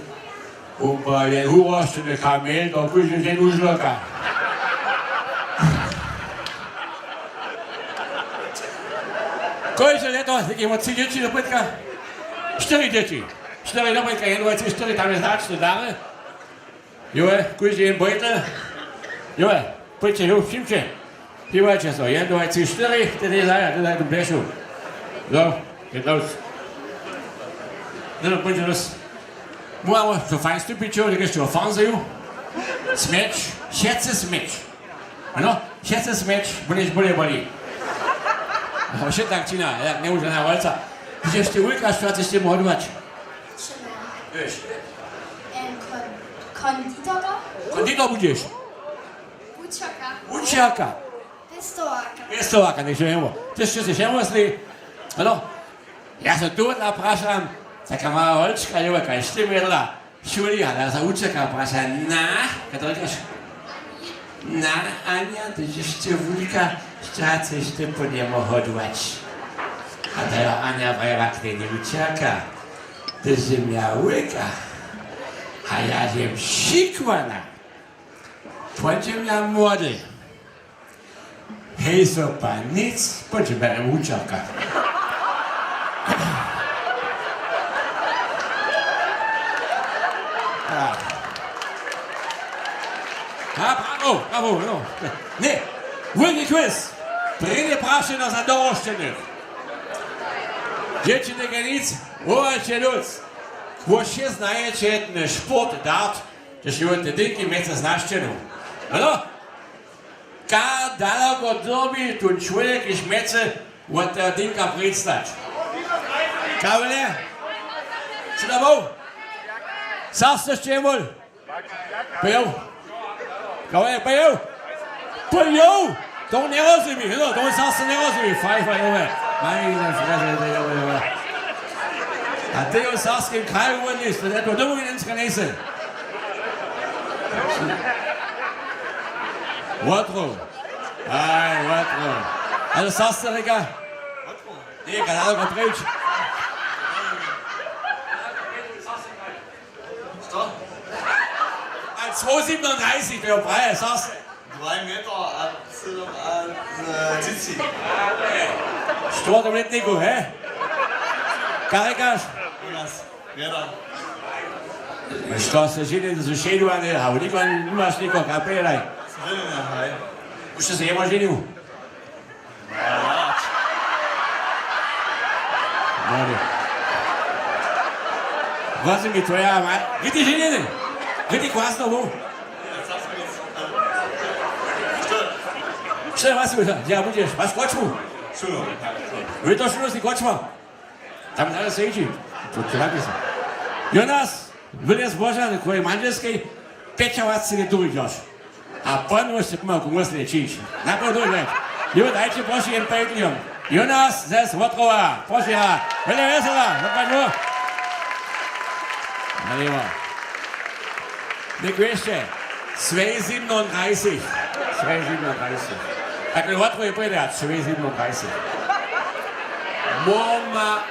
Umpa jen hurosćeny kamjeń, to późdźe dźeń užloka. Kóžde lěto, tak je tři dźěći do pytka. Štyri dźěći. Štyri do pytka, jedno, tři, štyri, tam je značne dary. Jo, kóždy jen bojtel. Jo, pójće, jo, přimće. Přiwajće so, jedno, dwa, tři, štyri, te dej zaja, te daj tu blešu. Jo, je to. No, no, pójće los. Młamo, to fajn stupić, jo, tak jeszcze o fanzeju. Smieć, wšetcy smieć. Ano, wšetcy smieć, bo něž bóle boli. No, wšetcy tak čina, jak nie móže na holca. Ty chceš ty wulka, što chceš ty mu hodować? Wiesz. Kon-, konditorka? Konditor budźeš? Wučerka. Wučerka. Pěstowarka. Pěstowarka, něšto jemo. Ty sće sej přemysli. Ano. Ja se tu naprašam, taka mała holčka, jo, kaž ty měla. Šuli, ale za wučerka praša, na, kaj to rěkaš? Na, Anja, ty ješ ty wulka, šta chceš ty po njemu hodłać? A to je Anja prawa k tej wučerka, ty si mja wulka, a ja jem šikwana, pon jem ja młody. Hej, so pa nic, póńdźe, berjem wučerka. A. A, brawo, brawo, no. Ně, wulki quiz. Prěnje prašenje za dorošćenych. Dźěći, teke nic, wołaće lud. Wóš je znajeće ten sport dart, hdźež je wot te dinki mjece znašćenu. Ano? Ka daloko dyrbi tón čłowjek, kiž mjece wot teho dinka preč stać? Kawle? Šuda bou? Sarsce sće jemol? Pejou? Kawle, pejou? Pejou! To njerozumi, no, to sarsce njerozumi. Faj, faj, jove. Majne freze, to jove, jove. A ty w sarskim kraju wódniš, to je to domowinska njejsy. Wotrow. Aj, wotrow. Ale sarsce rěka? Ně, kadalko preč. Što? A co zimno najsi, to je praje sarsce. Dwaj meter a sydom a, e, třiceći. Štwórtom lětniku, he? Kaj rěkaš? U nas. Wjeda. Što se ženi, to su šejdu, a ne, a niko, nimaš niko, kapelaj. Ženi, haj. Muš se jemo ženił? Dobre. Wozim mi twoja ma-, gdje ty ženjeny? Gdje ty kwasno był? Što je was, ja budeš, maš kočmu? Šulo. Wy to šulo si kočma? Tam zaraz se ići. To ti napisam. Jonas, wyle zboža, na twojej mandźelskej, pjećawacce lět dury dźoš. A pon móžeš se pomałku muslić čić. Napódóžek. Jo, dajće proši jen pejtliom. Jonas ze Słotrowa. Proši ja. Wyle wjesela. Dopadło. Nalěwo. Něk wěsće. Swejzimnodrajsich. Swejzimnodrajsich. Takle Słotrowej pojede, a swejzimnodrajsich. Mama,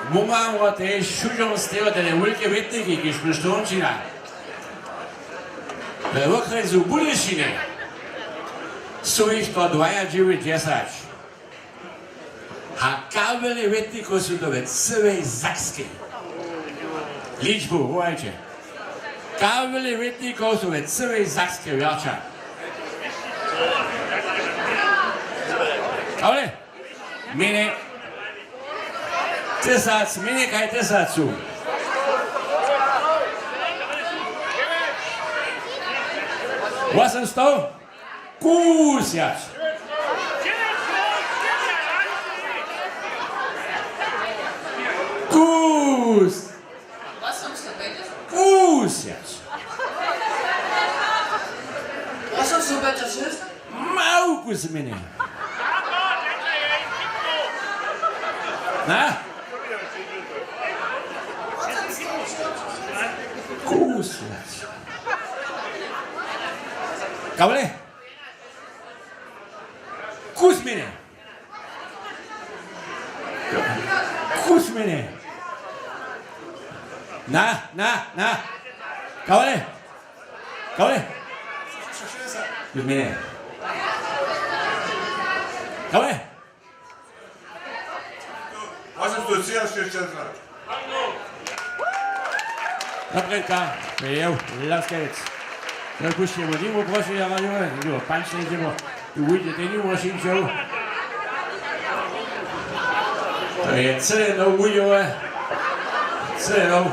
mama, wo tež šudźom stejo, te wulke wětniki, kiž my štónčina. We wokrjesu Budyšiny su jich to dwajadźewjećdźesać. A kawle wětnikow su to we cyłej Sakskej. Ličbu, wołajće. Kawle wětnikow su we cyłej Sakskej wjerća. Kawle? Mjenje tysac, mjenje kaj tysacu. Wosomsto? Kus wjac. Kus. Wosomsto pjećdźesat. Kus wjac. Wosomsto pjećdźesat šěsć? Małku změny. Na? Kus wjac. Kawle? Kus změny. Kus mjenje. Na, na, na. Kawle. Kawle. Kus mjenje. Kawle. Wosomsto třiašěsćdźesat. Napredka, jo, Laskewec. To pušćemo, nimo prošenja, jo, jo, pančne, nimo. Tu wujde, te nimo šinčow. To je cyle now, wujowe. Cyle now.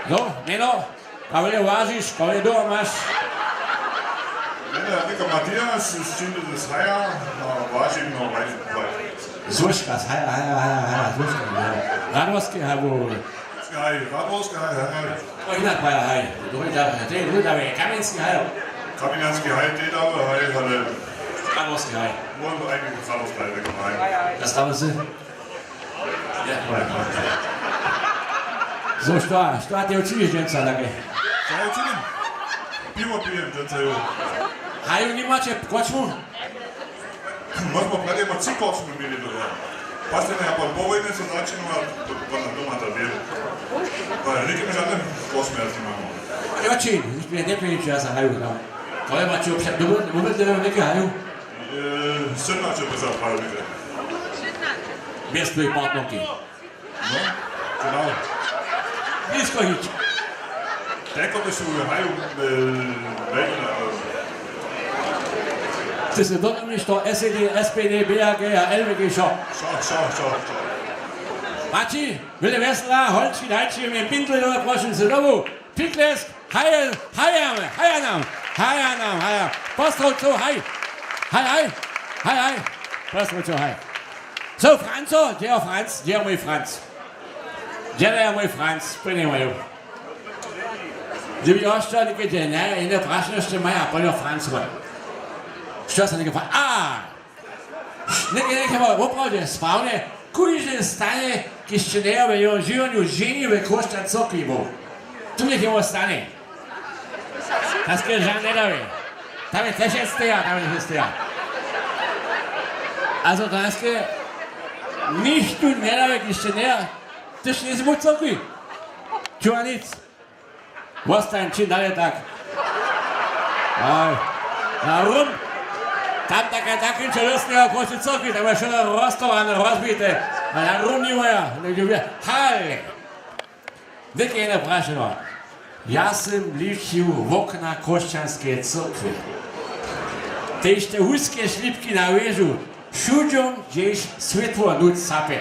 No, mjeno. Kawle wažiš, kawle dołho maš? Mjeno je něko Matias, z čim z Haja, no, wažim, no, wažim, wažim. Złožka, z Haja, Haja, Haja, Haja, Złožka, no. Radworske, abo Haj, Radworski haj, haj, haj. To je jinak, haj, haj. To je, to je, to je Kamjenski haj. Kamjenski haj, to je dobry haj, ale Radworski haj. Móžemy eigentlich Radworski haj, haj. Das haben sie. Ja, haj. So, što, što ty učińš dźensa, take? Co ja učinim? Piwo pijem dźensa, jo. Haju, nimaće kočmu? Móžemy prawie mać tři kočmy měli doma. Pastelnja po, po wójnje so začinała, pana doma ta wě. Pa někim žadnym kočmy ja nimam. Joči, nje pjeniče, ja za haju dam. To je maće před, dobře, dobře, dobře, neke haju. E, syn maće zaprawił, neke. Bez twojej partnerki. No, genau. Blisko hić. Tako to su haju, e, Berlina, e. Ty se dotomniš to S E D, S P D, B A G a L W G šo. Šo, šo, šo, šo. Maći, wjele wjesela, holčki, dajće mi pindle, jo, prošim se domu. Piklesk, haj, haj, haj nam, haj nam, haj. Pozdrawčo, haj. Haj, haj, haj, haj. Pozdrawčo, haj. So, Franco, dźe je Franc, dźe je mój Franc? Dźe je mój Franc? Pynjej mój. Dźe mi osća něke, dźe, nje, jene prašnosće maja, pojmo Franc, mój. Što se něke fra-, a! Něke, něke, woprawdźe, sprawnje, kóždy stanje, kiž će njejo w jeho žiwjenju ženi we chróšćan cyrkwi był. Tu něke wostanje. Taske žan njedawi. Tam je tež steja, tam je tež steja. Also taske, nichtó njedawi, kiž će njejo, tež njesi był cyrkwi. Čuwa nic. Wostań, čim dale tak. Aj, na rum. Tam taka, takinče lósneho koši cyrkwi, tam je wšo roztowane, rozbite. A na rum nimoja, hale. Něke jene prašeno. Ja sym ličił wokna chróšćanskeje cyrkwje. Tež te huske šlipki na wěžu, wšudźom, hdźež swětło nóc sape.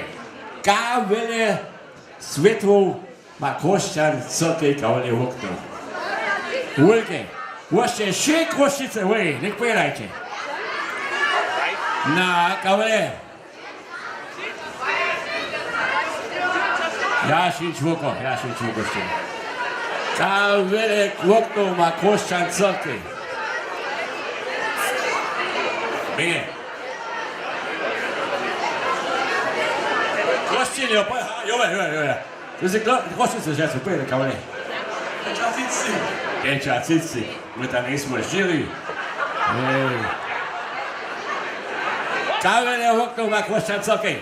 Ka wjele swětłow ma chróšćan cyrkej, kawle wokno. Wulke. Wosće wšej Chrósćicy, wój, něk pòjedajće. Na, kawle. Ja šinč woko, ja šinč woko sće. Ka wjele wokno ma chróšćan cyrkej. Běnje. Chrósćin, jo, pa-, jo, jo, jo, jo. To je klo-, Chrósćicy, ja su pojede, kawale. Pjećatřicci. Pjećatřicci. My tam njejsmy žiri. Ej. Kawale wokno ma chróšćan cyrkej.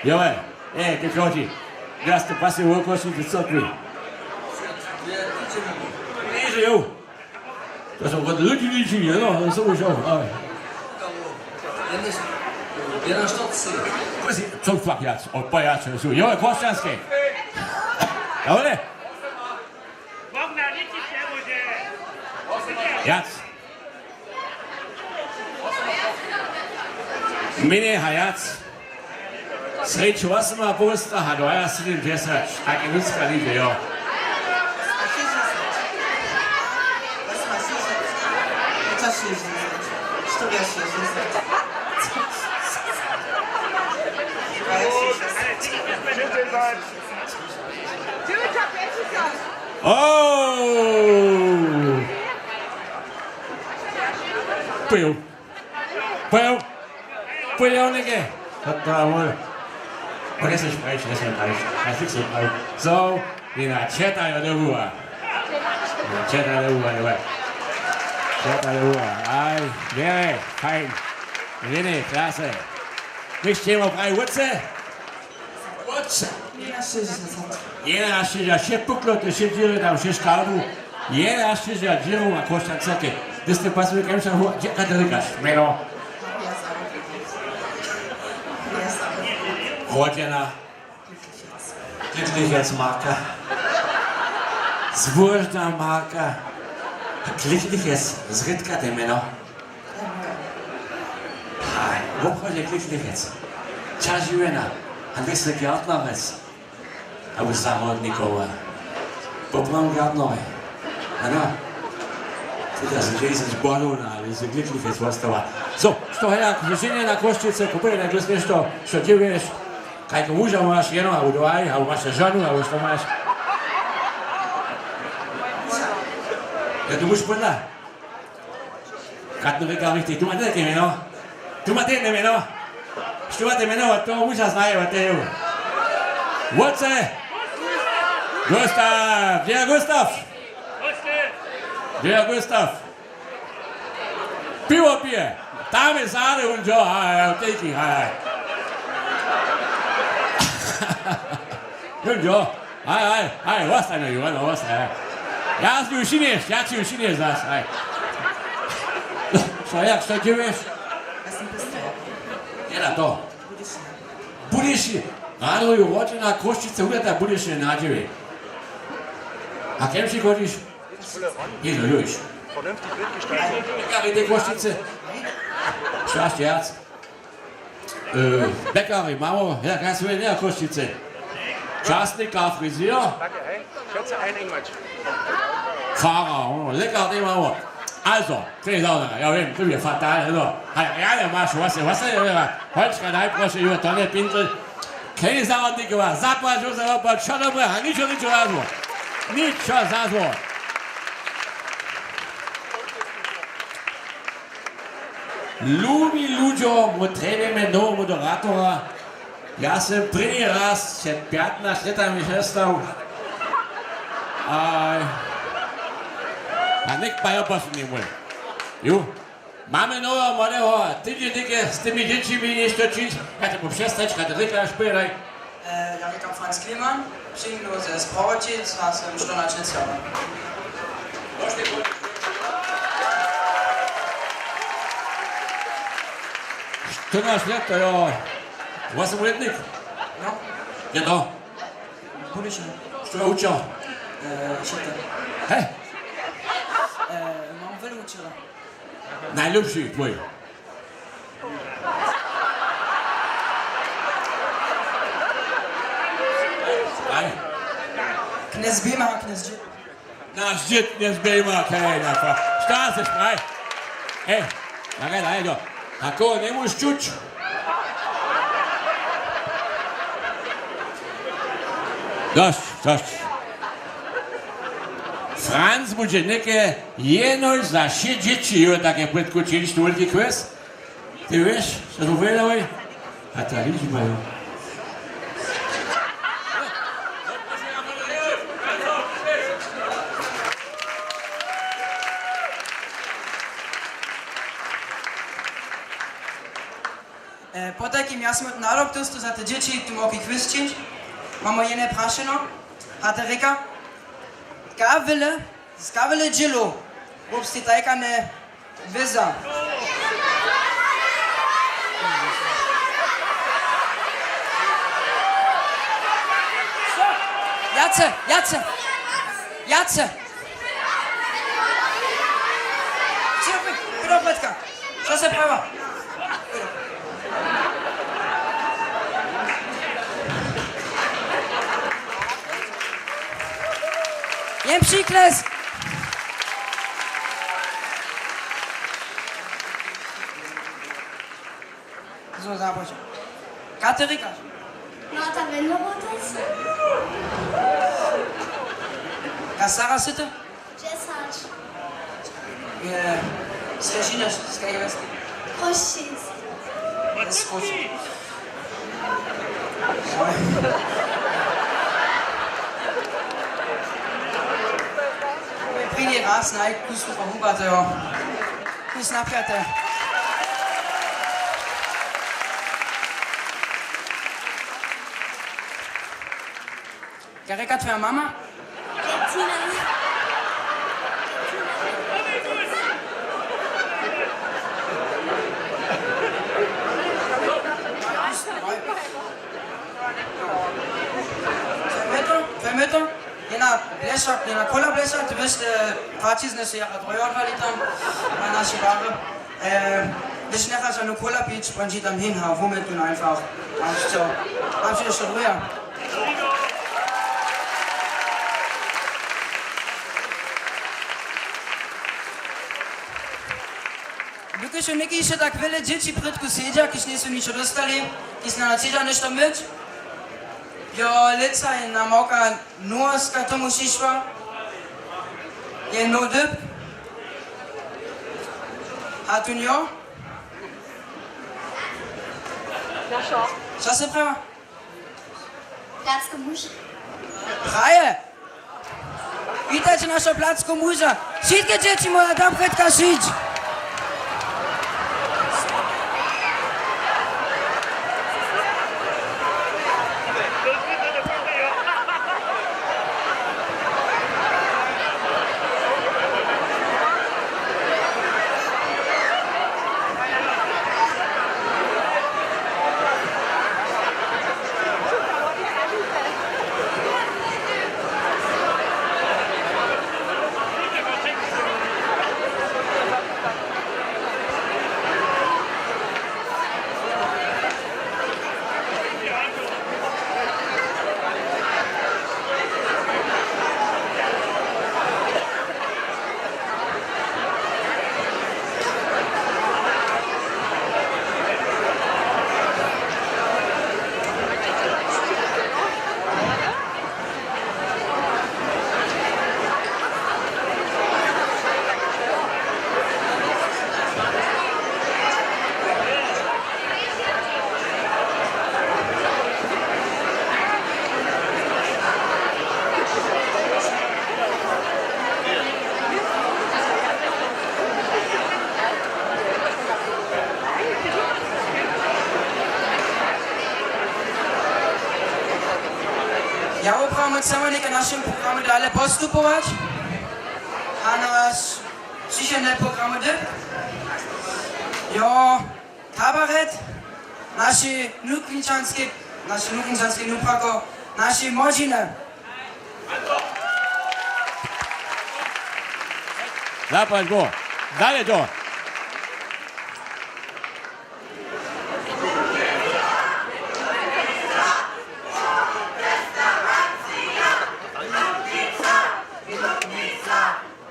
Jo, ej. Ej, ty chodźi. Ja ste pasy wo Chrósćicy cyrkwi. Niže, jo. To są wot ludźi liči, no, to są już, ale. Jeden sztocy. Kózi, co fakt jac, od pajacy, su, jo, chróšćanske. Dobre? Jac. Mjenje a jac. Srjedź wosomapołsta a dwaja sydomdźesać, tak je nutřka lidźe, jo. Oh! Pojel. Pojel. Pojel něke. To, to, ale. Ale jesteś prawie, jesteś prawie. Ja fix prawie. So, jena četa jo dobyła. Jena četa dobyła, jo. Četa dobyła. Aj, wjele, fajn. Wjele, klase. My chcemy prawie wótce. Wótce. Jedenašćdźesat. Jedenašćdźesat, wše puklo, te wše dźěry tam, wše škarbu. Jedenašćdźesat dźěrow a chróšćan cyrkej. Ty ste pasuje kemša, dźe katolikaš, mjeno. Rodźena. Glücklichec Marka. Zbóžna Marka. Glücklichec, zrědka te mjeno. Haj, woprawdźe Glücklichec. Čas žiwjena. A dwěste Gärtnerjec. Abo zahrodnikowa. Poprawom Gärtnerjej. Ano. Ty da se dźesać bodowna, ale se Glücklichec wostała. So, što hela, žinje na Chrósćicy, kupuje na něšto, što dźěłuješ? Kajko muža maš, jedno, abo dwaj, abo maš žonu, abo što maš? Ja tu muž podla. Katnu rěka richtig, tu máte jaké mjeno? Tu máte jedne mjeno? Što máte mjeno, od toho muža znaje, od toho. What's it? Gustav, yeah, Gustav. Dźe je Gustav? Piwo pije. Tam je zady, wón dźo, haj, haj, tejki, haj, haj. Wón dźo, haj, haj, haj, wostaj, no, Johan, wostaj, haj. Ja si ju šinješ, ja si ju šinješ zas, haj. Što, jak, što dźěłeš? Ja sam pisała. Jela to. Budyšin. Rano ju rodźena Chrósćice, hudata Budyšin na dźěłej. A kemši chodźiš? Jezu, juž. Pekari tej Chrósćice. Šwašće jac. E, pekari mało, ja kaj swoje njeja Chrósćice. Časnika, frizir. Fara, ono, lekar tej mało. Also, to je zauzera, ja wěm, to je fatalne, no. Ale rjane maš, wase, wase, holčka, najprošće, jo, to nje pintel. Kej zarodnikowa, zapłać, jo, zapłać, wšo dobre, a ničo, ničo nazło. Ničo nazło. Lubi ludźo, my trjebjemy noweho moderatora. Ja sym prěni raz před pjatnaš lětami přestał. A, a něk pa jo posledni mój. Ju. Mamy noweho młodeho, ty dźe něke z tymi dźěćimi něšto čińć, ja te bu přestać, Katarika, špělaj. E, ja rěkam Franz Klemann, přińdu ze Sprawoćic a sym štyrnaće lět stary. Štyrnaće lět, to jo, wosemlětnik? No. Je to? Budyšin. Što je učer? E, šita. He? E, mam wjele učera. Najlěpši twój. Aj. Knjez Bejma a knjez Dźěd. Naš dźěd knjez Bejma, kaj na fa. Šta seš, aj? Ej, na kaj, daj, do. A koho njemóžeš čuć? Dosć, dosć. Franc budźe něke jenož za wšě dźěći, jo, take płětku čińć, tu wulki kwes. Ty wěš, što su wědałoj? A ta ličba, jo. E, potajkim ja smótny nadawk dóstu za te dźěći tu móhł kwěsćić. Mamy jene prašeno. A te rěka, kawyle, z kawyle dźělow wobsteji tajka njewěza. Jace, jace, jace. Kdo petka? Što se prawa? Jen přiklesk. So, započo. Katerika. No, ta Wenderotes. Kasara syty? Dźesać. Je, Srježina, z Kajewski. Chrósćic. Je z Chrósćic. Prěni raz, naj, kus tu pohuba, to jo. Kus napjate. Kaj rěka twoja mama? Ketina. Fajmito, fajmito. Jena blešak, jena kola blešak, ty wěš, e, płaćizny su jara droje odwali tam na naše bary. E, hdyž njechaš žanu kola pić, pon dźi tam hin a wumjetnu einfach. Mam sće, mam sće jeszcze druja. Dokelž něki hišće tak wjele dźěći prědku sedźa, kiž njejsu ničo dóstali, kiž směja sedźa něšto myć, Jo, lětsa je na małka nowoska tomu přišła. Je nowy dyb. A tu njo? Što se prawa? Platsku muž. Praje! Witajće našeho Platsku muža. Wšitke dźěći móhla tam prědka přić. Ja woprawdźe chcemy něke w našim programje dale postupować. A naš přišedny program dyb. Jo, kabaret, naši nuklinčanski, naši nuklinčanski nuprako, naši młodźiny. Zapłać go. Dale to.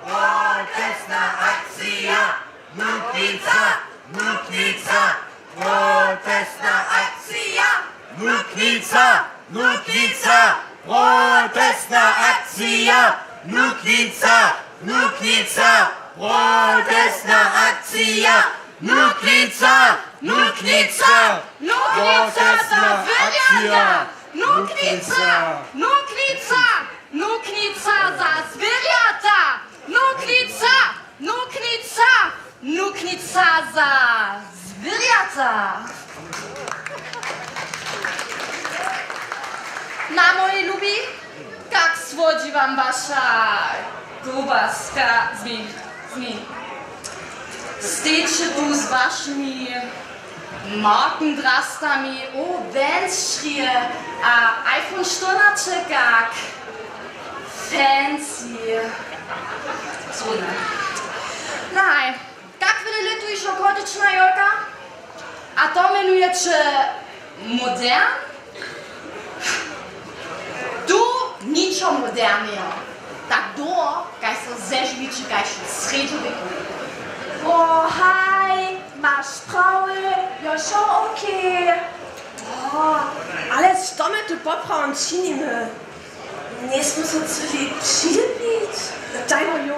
Protestna akcija! Nuknica! Nuknica! Protestna akcija! Nuknica! Nuknica! Protestna akcija! Nuknica! Nuknica! Protestna akcija! Nuknica! Nuknica! Nuknica za zwěrjata! Nuknica! Nuknica! Nuknica za zwěrjata! Nuknica! Nuknica! Nuknica za zwěrjata! Na moji lubi, kak słodźi wam waša kołbaska z mi, z mi. Steće tu z wašimi markendrastami, o, Vans šrije a iPhone štyrnaće, kak fancy. Słodne. Naj, kak wjele lět tu hišo chodić na jolka? A to mjenujeće modern? Tu ničo moderneho. Tak dołho, kaž so zežiwiće kaž w srjedźowjeku. O, haj, maš prawje, jo, wšo okej. O, ale što my tu poprawom činimy? Njesmy so cyli přilepić? Dajmy jo.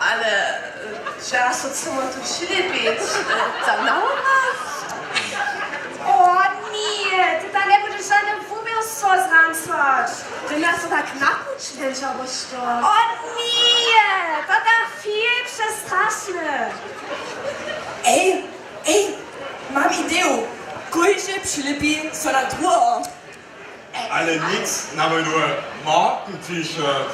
Ale, e, dźe so chcemy tu přilepić, e, ta nawołać? O, ně, ty tam njebudźeš žane wuměłstwo zrancać. Ty nas so tak napuć, wjenča, abo što? O, ně, to tam fil přestrašne. Ej, ej, mam ideju. Kóždy přilepi so na druheho. Ale nic na mój nowy marken-t-shirt.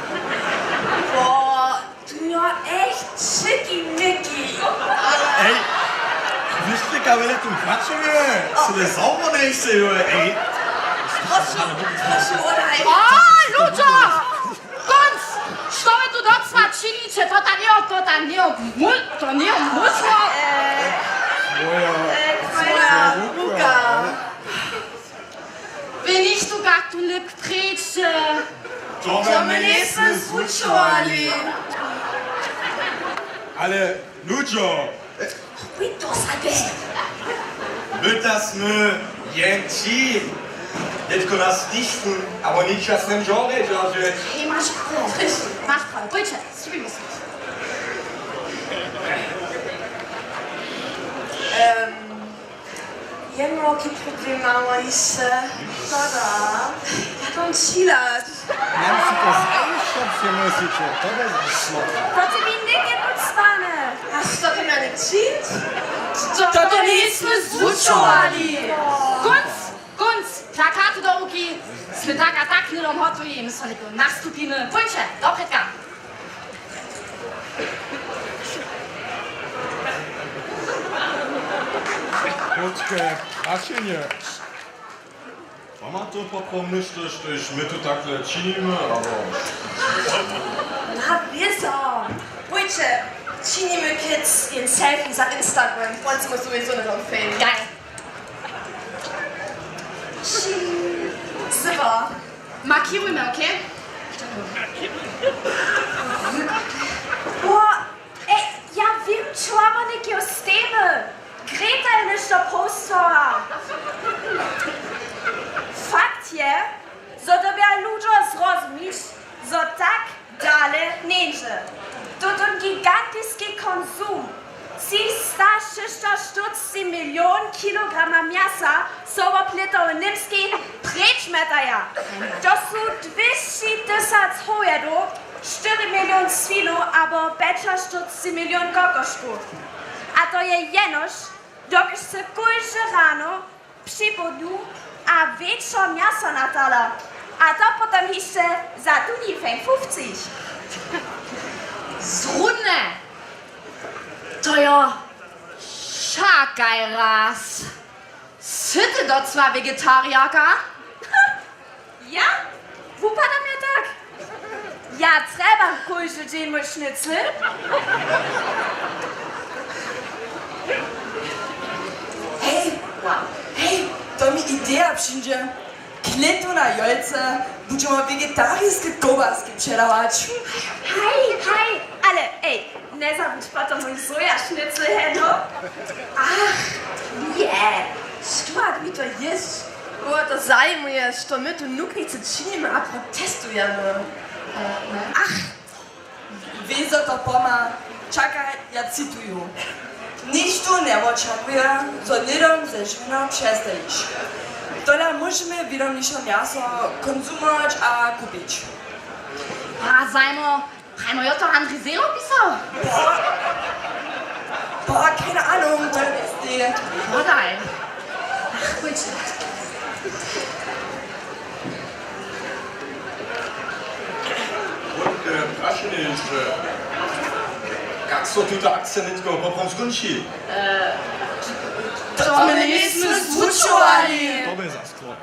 Wo, tu jo echt šiki miki. Ej, wiš ty, kamele tu płaćimy? Syle zawo nejsy, jo, ej. Prošu, prošu, wodaj. A, ludźo! Kónc! Što wy tu docma činiće? To tam njejo, to tam njejo, mó-, to njejo móžno. Moja, moja ruka. Wy nichtó, kak tu lěp preće. To my njejsmy zwučowali. Ale ludźo, Wój, to sa dej. Byta smy jen team. Nětko nas nichtó abo ničas nježo wědźa, że... Hej, maš prawy. Maš prawy. Pójće, zrubimy so. Em, Jeno, jaki problem mamy hišće? Tada. Ja dam čilać. Nancy, to zajšće, přemysliće, to je zasłona. To ty mi nigdy nutř stane. A što ty mje nutřić? To, to njejsmy zwučowali. Kónc, kónc, plakaty do ruki. Smy tak a tak hnydom hotowi, my so nětko nastupimy. Pójće, doprědka. Krótke prašenje. Ma to potom něšto, štož my tu takle činimy, abo... Na wězo! Pójće, činimy kic jen selfie za Instagram, pón smy sowieso hnydom fejn. Geil. Zywo. Markěrujmy, okay? Wo, ej, ja wěm, čłowjek je stejny. Greta je něšto postała. Fakt je, zo dyrbja ludźo zrozumić, zo tak dale njeńdźe. To tón gigantiski konsum. Třistašěsćaštyrceći milion kilograma mjasa so wot lěta w Němskej preč mjetaja. To su dwěsći tysac howjadow, štyri milion swinow abo pjećaštyrceći milion kokoškow. A to je jenož, dokelž sy kóžde rano při połdnju a wječor mjaso natala. A to potom hišće za tuni fejn fufćich. Zrunje! To jo, čakaj raz. Sy ty docela wegetariarka? Ja? Wupadam ja tak? Ja trjebam kóždy dźeń mój šnycl. Hej, hej, to mi ideja přińdźe. Klětu na jólce budźemy wegetarijske kołbaski předawać. Haj, haj, ale ej, njezabudź potom mój sojašnycl, heno. Ach, nje, štwak mi to jěsć. Wo, to zajimuje, što my tu nuknicy činimy a protestujemy. Ach. Wězo to pomha, čakaj, ja cituju. Nichtó njewočakuje, zo hnydom ze žiwjenjom přestajiš. Tola móžemy wědomnišo mjaso konsumować a kupić. A zajimo, prajimo jo to Andrej Zelo pisał? Bo, bo, keine Ahnung, to je wěstej. Podaj. Ach, pójće. Krótke prašenje hišće. Kak so tuta akcija nětko potom skónči? To my njejsmy zwučowali. To by zas chło.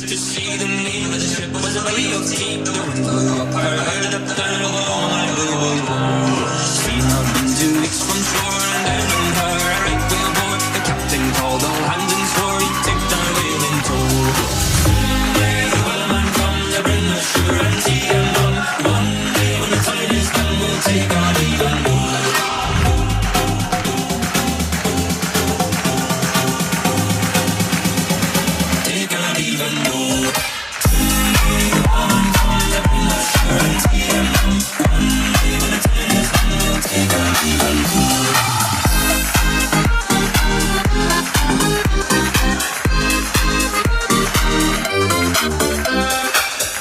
To see the name of the ship was a belly of steam. The wind blew up her, heard it up the turn of all my blue. Seen her been two weeks from shore and down on her a right whale bore. The captain called all hands and swore he'd take that whale in tow. Soon may the whaleman come to bring us sure and tea and rum. One day when the tide is done, we'll take our leave and go. Take our leave and go.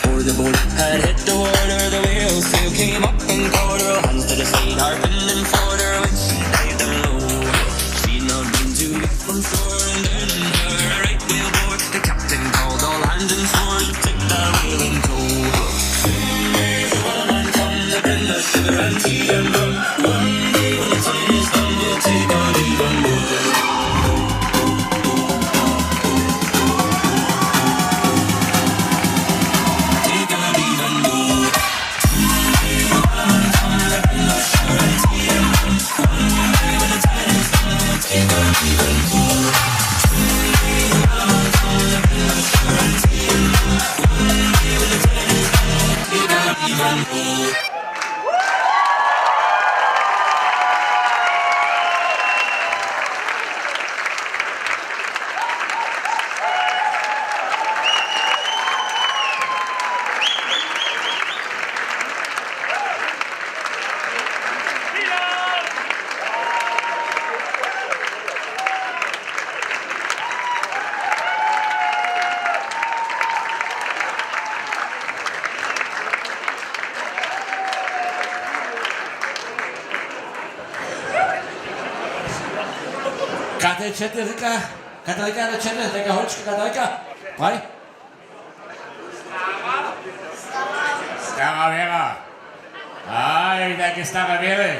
Before the boat had hit the water, the whale sail came up and caught her. Hands to the side, harping and fought her when she dived down low. She not been two weeks from shore and down on her a right whale bore. The captain called all hands and swore he'd take that whale in tow. Soon may the whaleman come to bring us sugar and tea and rum. One day when the tide is done, we'll take our leave and go. Take our leave and go. Katarka, Katarka, Katarka, holčka, Katarka. Praj. Stara wjera. Aj, take stare wjery.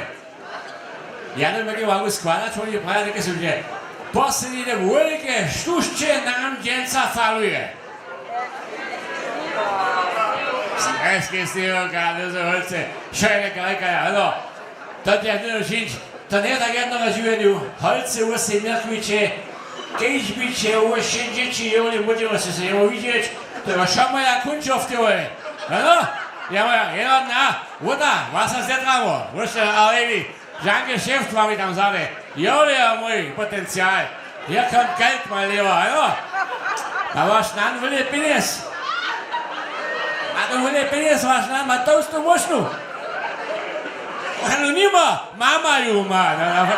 Ja nemóžem wam składać, woni praja, take su lědźe. Poslednje wulke štušće nam dźensa faluje. Srjeske stejo, kady su holce. Šajne, kajka, ano. To je jedno činić. To njeje tak jednoho žiwjenju. Holcy, wósej měrkujće, kež byće wósej dźěći jewli, budźemy sej so jemu widźeć. To je waša moja kónčowka, wój. Ano? Ja moja, jedna, wóta, wasa zetramo, wósej, ale wi, Žanke šeft wami tam zady. Jewli je mój potencial. Hier kommt Geld, mein Lieber, ano? A waš nan wóle pjenjez. A to wóle pjenjez, waš nan ma tołstu móšnu. Ano, nima, mama ju ma. No, no.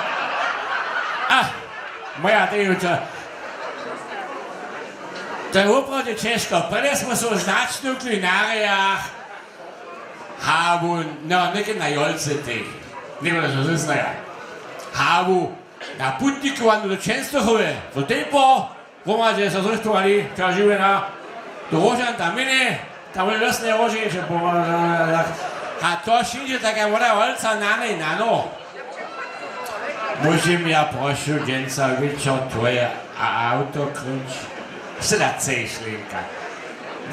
A, moja, ty ju čo. To je woprawdźe ćežko. Prjedy smy so značnukli na rejach. Habu, no, něke na jolce tej. Někoho so znaja. Habu, na putnikowaniu do Čenstochowy. To tej po, hromadźe so zrychtowali, wčera žiwjena. Do Róžan tam měli, tam byli losne Róženiče po, a to wšinźe taka młoda holca na nej, na no. Móžem ja, prošu, dźensa wječor twoje a-, awto krynć? Sydaceš, Lenka.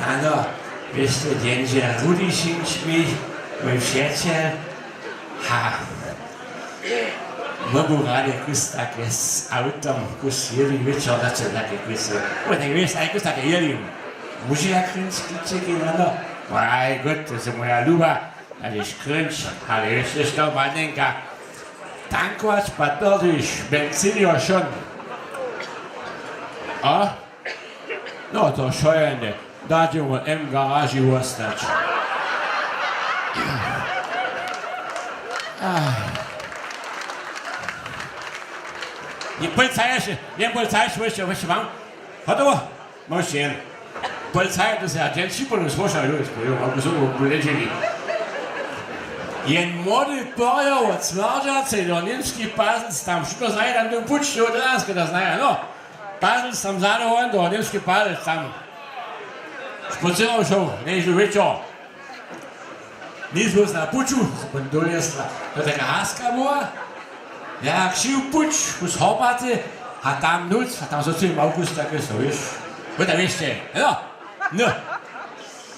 Ano, wěsće, dźensa Rudi Šinčmich, mój přećel. Ha. My bu rady kus take z awtom, kus jěli wječor, daće take kus. Wój, tak wěš, aj kus take jěli. Móže ja krynć, kičeki, ano? Aj, gut, to je moja luba. A hdyž krynč, ale ješće što, Madenka. Tankować pa to, hdyž benzin jo šón. A? No to šojene, da dźe wón M w garaži wostać. Ach. Jen policaj ješće, jen policaj ješće, ješće, ješće mam. Hotowo? Móžeš jen. Policaj, to se ja dźensa připołdnju słušał, jo, jo, jo, jo, jo, jo, jo. Jen młody porjo wot Smjerdźacej do Němskich Paselc, tam wšudźo znaješ tam ten puć, jo, do nas, kdo znaja, no. Paselc tam zado won, do Němskich Paselc tam. Špacěrował šoł, nježu wječor. Njejsmy na puću, smy dolězła. To je taka haska była. Ja křiw puć, kus horbaty, a tam nóc, a tam so tři małkus, take so, wěš. Wój tam ješće, jo. No,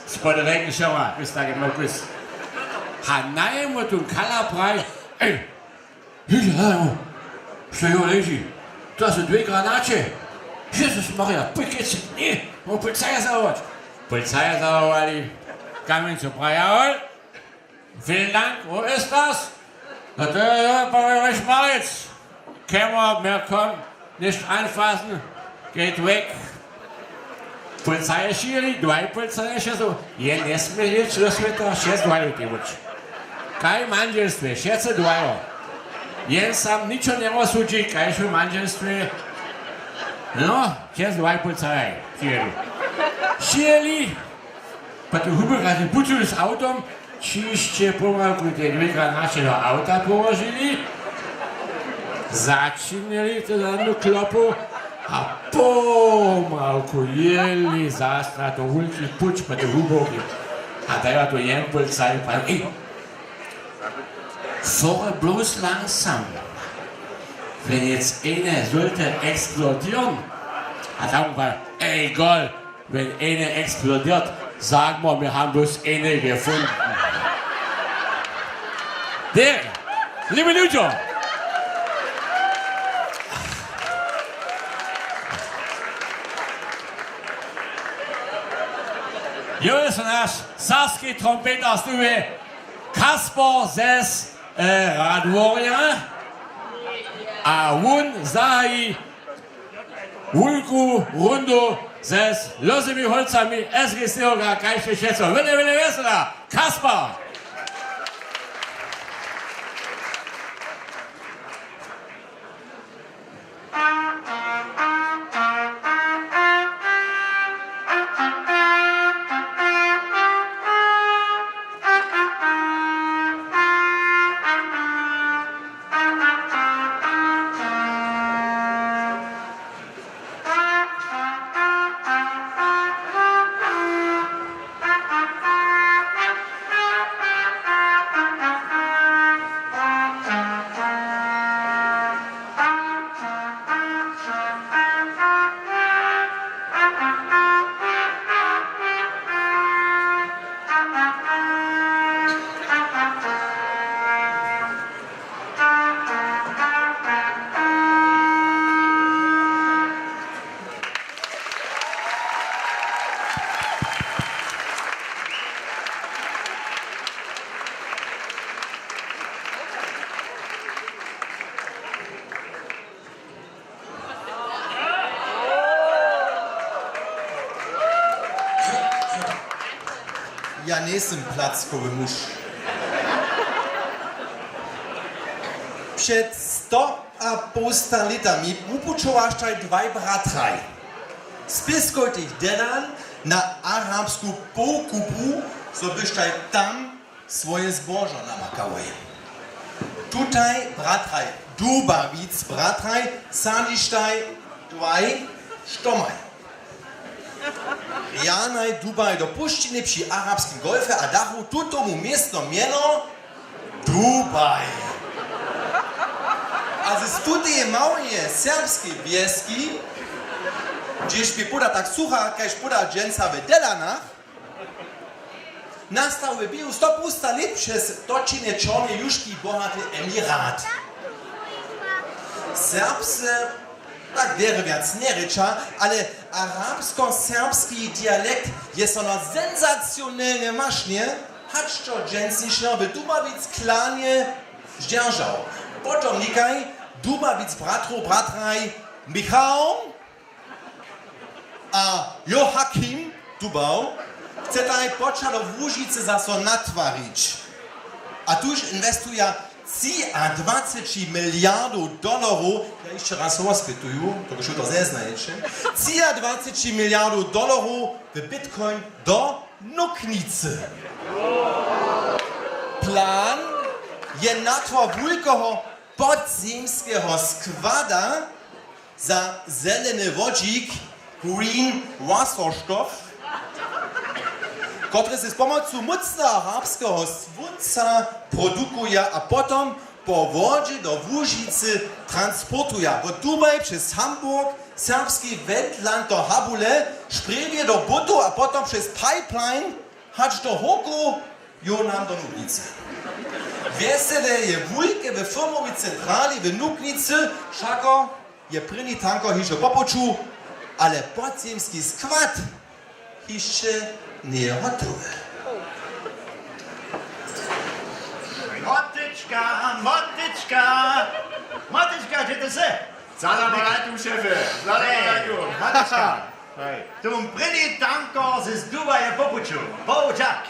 spod rejkenšewa, wěs, tak je mój kus. A najemu tón kala praji: Ej, Jezus, najemu, što jo leži? To su dwě granaće. Jezus Marja, pójkec, ně, móhł policaja zawołać. Policaja zawowali, kamjencu praja: Hol, vielen Dank, wo ist das? Na to je, jo, Paweł Rešmarec. Kämmer, mir kommen, nicht anfassen, geht weg. Policaje šili, dwaj policaje šesu, jen njesmě jěć do swěta, šest dwaj je wuč. Kaj w mandźelstwje, šeće dwajo. Jen sam ničo njerozsudźi, kaž w mandźelstwje. No, šest dwaj policaje šili. Šili, pa tu huby rady puću z awtom, Ćišće pomałku te dwě granaće do awta połožili, začinili tu zadnu klopu a pomałku jěli zas na to wulki puć po tej hubowki. A dajo tu jen policaj, praji: Ej, fohre blows langsam. Wón nětk ene sollte explodieren. A tam praji: Ej, gol, Wenn ene explodiert, sagen wir, wir haben bloß ene gefunden. Der, liebe Leute, jo, je naš saski trompeta stuje Kasper zes, e, Radworja. A wón zahaji wulku rundu ze z lozymi holcami, S G Sehoga, kaž je wšeco. Wjele, wjele wjesela, Kaspar! Ja njejsym plackowy muž. Před sto a połsta lětami wupućowaštaj dwaj bratraj z Pěskojtych Delan na arabsku połkupu, zo byštaj tam swoje zbožo namakałoj. Tutaj bratraj, Dubawic bratraj, sadźištaj dwaj štomaj. Rjanaj dubaj do pušćiny při Arabskim golfje a dachu tutomu městno mjeno Dubaj. A z tuteje małeje serbskeje wjeski, hdźež bě poda tak sucha kaž poda dźensa w Delanach, nastał w běhu stopołsta lět přez točenje Čorneje juški bohaty emirat. Serbsce tak derje wjac njerěča, ale arabskoserbski dialekt je so na sensacionelne mašnje hač do dźensnišeho w Dubawic klanje zdźeržał. Potom nikaj Dubawic bratrow bratraj Michał a Joachim Dubau chcetaj poćah do Łužicy zaso natwarić. A tuž inwestuja třiadwaceći miliardow dolarow, ja hišće raz rozpytuju, dokelž wšo to zeznajeće, třiadwaceći miliardow dolarow w Bitcoin do Nuknicy. Plan je natwar wulkeho podzemskeho składa za zeleny wodźik, green Wasserstoff, kotryž z pomocu mócneho arabskeho słónca produkuja a potom po wodźe do Łužicy transportuja, wot Dubaj přez Hamburg Serbski wentlanter Habule sprěwje do Bótow a potom přez pipeline hač do Hórkow jo nam do Nuknicy. Wjesele je wulke we firmowej centrali w Nuknicy, wšako je prěni tanker hižo po puću, ale podzemski skład hišće njeje hotowy. Motička, Motička, Motička, hdźe ty sy? Salam alejkum, šefy. Salam alejkum. Motička. Hej. Tón prěni tanker z Dubaja po puću. Połdźak.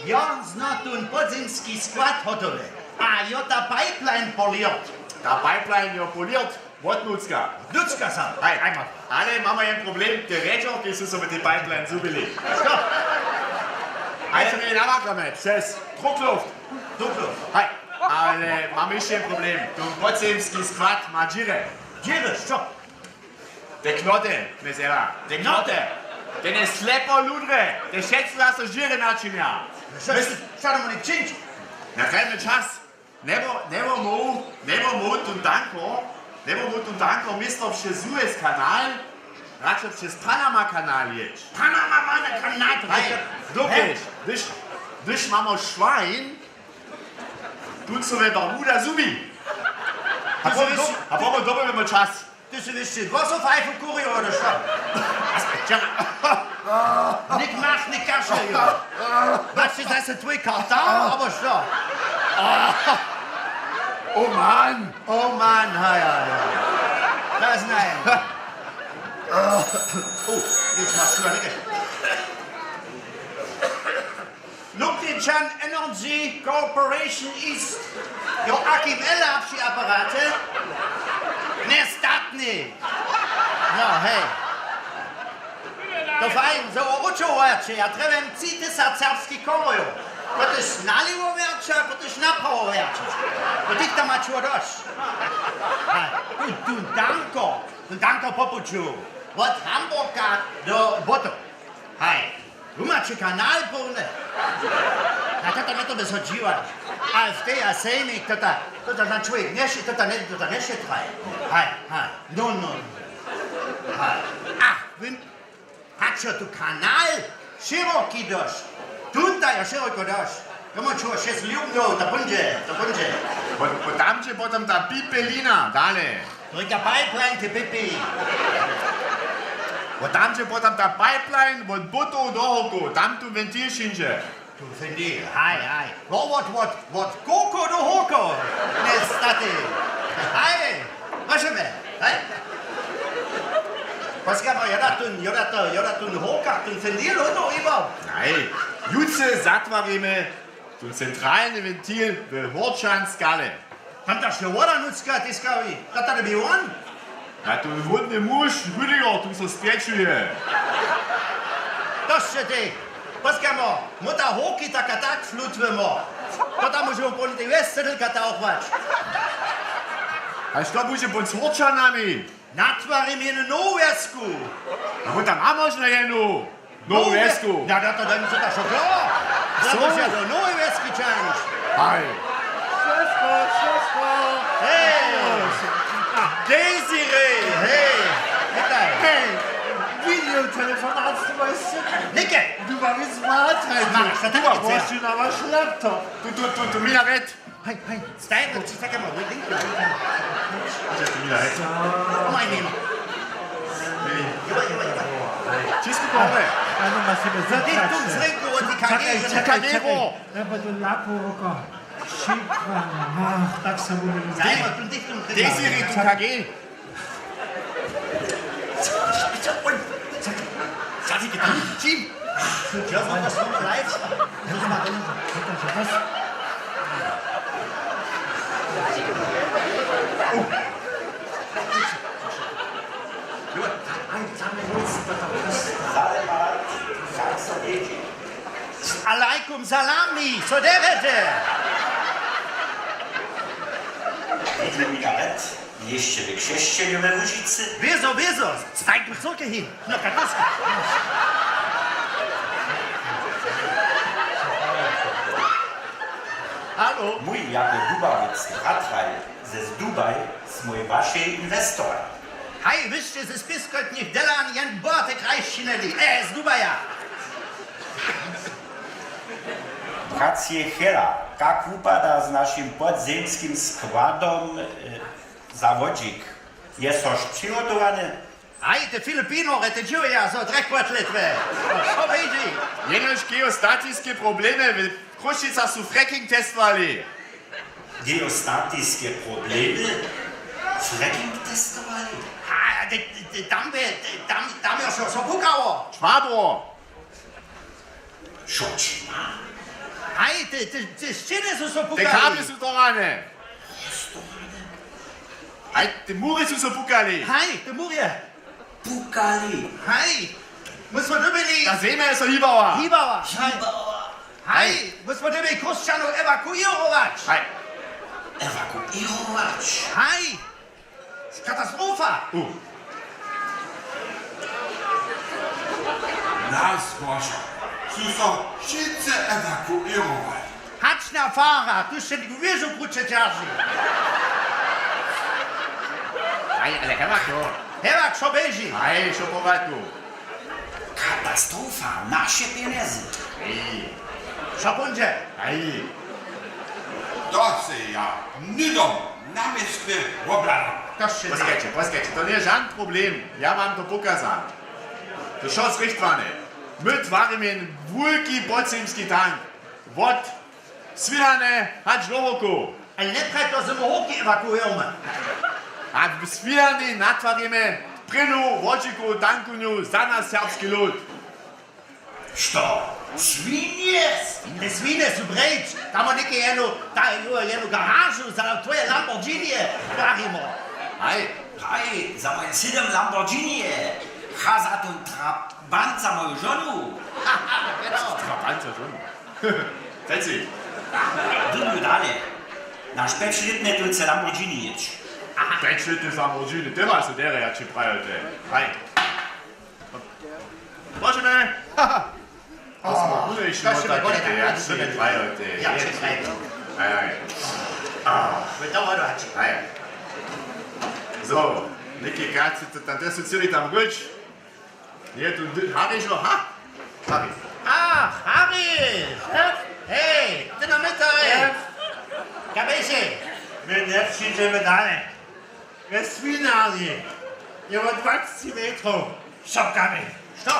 Jo zno tón podzemski skład hotowy. A jo ta pipeline poliert. Ta pipeline jo poliert. Wot nutřka. Nutřka sam. Haj, haj, mam. Ale mamy jeden problem, te rjedźorki su so w tej pipeline zhubili. Što? Haj, su mi namakamy přez Druckluft. Druckluft. Haj, ale mamy hišće jeden problem. Tón podzemski skład ma dźěry. Dźěry, što? Te knoty, knjez Ela, te knoty. Ten je slepo ludre, te wšetcy zaso dźěry načinja. Što, što, što to móhli čińć? Na krajny čas. Njemo-, njemóhł, njemóhł tón tanker, njemóhł tón tanker město přez Suez kanal, radšo přez Panama kanal jěć. Panama, Panama kanal, to haj, je dokelž, hdyž, hdyž mamy šwajn, tón so we Bermuda zhubi. A potom, a potom dobimy čas. Ty sy wěsće głosowajfu kurił, abo što? Nick mach, Nick kašel, jo. Maš ty zase twój karton, abo što? Oh Mann! Oh Mann, ha, ja, ja. To je znaj. Oh, jetzt machst du eine. Lukničan Energy Corporation East. Jo, Achim Eller při aparaće. Njestatny. No, hej. To fajn, zo wučowaće, ja trjebam tři tysac serbskich chorjow. Kotryž nalěwo wjerća, kotryž naprawo wjerća. To tych tam maće dosć. Hej, tu, tu, danko, tu, danko po puću. Wot Hamburga do Bótow. Hej. Wy maće kanal połny. Na toto, na to by so dźiwać. A w tej a sejmik, tota, tota na čłowjek nješi-, tota ne-, tota nešetraj. Haj, haj, no, no, no. Haj. Ach, wy, hač jo tu kanal, šěroki dosć. Tunta jo šěroko dosć. To móhł čuwa šest ljubnjow, to póńdźe, to póńdźe. Bo, bo tam dźe potom ta pipelina dale. To je ta pipeline, ty pipi. Bo tam dźe potom ta pipeline wot Bótow do Hórkow, tam tu wentil přińdźe. Tu wentil, haj, haj. Wo, wot, wot, wot Hórkow do Hórkow. Njestatny. Haj, móžemy, haj. Poskamo, jo da tón, jo da to, jo da tón Hórkach, tón wentil, hotow, iba. Haj, jutře zatwarimy. Tón centralny wentil w Horčan skale. Tam ta sće woda nutřka, ty skawi. To tady bi won? Na tón hłódny muž, Rüdiger, tu so spjećuje. To sće ty. Poskamo, móta Hórki tak a tak flutwymo. To tam móžemy połni tej wjesce tylka ta ochwać. A što budźe pon z Horčanami? Natwarim jenu nowu wjesku. A bo tam ma móžno jenu nowu wjesku. Ja, da to daj mi so ta šokla. Ja to je do nowej wjeski čańć. Haj. Šestko, šestko. Hej. Desiree, hej. Witaj. Hej. Widejo, telefonat z twojej strony. Nike. Du ma mi zmatraj. Maš, to tak. Du ma, na waš laptop. Tu, tu, tu, tu, mi nawet. Hej, hej, staj, to ci tak mam, hej, hej. Maj nima. Juba, juba, juba. Wszystko dobre. Ano, ma sobie zacząć. Ty tu z rynku, od tej kamieni, że... Czekaj, czekaj. Ja będę lapał oko. Szybko. Ach, tak sobie mówię. Zajmę, tu, ty, tu, ty. Desiree, tu K G. Alejkum salami, so derje? Widźemy nawet. Hišće w Křesćenju we Łužicy. Wězo, wězo, staj tu cyrkej hin. No, katuska. Halo? Mój jako Dubawec bratraj z Dubaj smój wašej inwestoraj. Haj, wy sće ze spiskotnich Delan jen bohaty kraj sčinili. E, zduba ja. Bratři Chela, kak wupada z našim podzemskim składom, e, za wodźik? Je so přihotowane? Haj, te Filipinory, te dźěłuja so drjekłatletwe. Što wědźi? Jenož geostatiske problemy w Chrósćicach su fracking testowali. Geostatiske problemy? Fracking testowali? A, te, te, te, tam by, te, tam, tam jo so, so pukało. Šwadro. Šoćima? Haj, te, te, te sćěny su so pukały. Te kably su to rane. Haj, te mury su so pukali. Haj, te mury. Pukali. Haj, my smo dyrbili. Ta zemja je so hibała. Hibała. Haj. Hibała. Haj, my smo dyrbili Chrósćanow ewakuěrować. Haj. Ewakuěrować. Haj. Katastrofa. U. Nas, Božo, su so wšitcy ewakuěrowali. Hač na fara, tu sće něku wěžu kruće dźerži. Haj, ale hewak jo. Hewak, što běži? Haj, što po walku? Katastrofa, naše pjenjezy. Hej. Što póńdźe? Haj. To sej ja hnydom na městnje wobhladam. To sće... Poskajće, poskajće, to njeje žan problem. Ja wam to pokazam. To wšo zrichtowanje. My twarimy jen wulki podzemski tank. Wot Swěrany hač do Hórkow. A njepraj to, zo my Hórki ewakuěrujemy. A w Swěrany natwarimy prěnu wodźikowu tankownju za naš serbski lud. Što? Swinje? Te swinje su preč. Tam něke jenu, ta, jenu garažu za twoje Lamborghinije twarimy. Haj. Haj, za moje sydom Lamborghinije. Ha, za tón Trabant za moju žonu. Genau. Trabant za žonu. Přeci. Dym ju dale. Naš pjećlětny tón chce Lamborghini jěć. Aha. Pjećlětny Lamborghini, ty maš so derje, ja ći prajo, ty. Haj. Prošimy. To smo, to je, to je, to je, to je, to je, to je. Ja ći prajo, ty. Ja ći prajo. Haj, haj. A. Haj, haj. So, něke kacy, to tam, to su cili tam ruč. Je tu d-, Harry šło, ha? Harry. Ach, Harry! Hej, ty na mytary! Kabejsej! My njepřińdźemy dale. We swinarni je wot dwacci metrow. Što, Kamil? Što?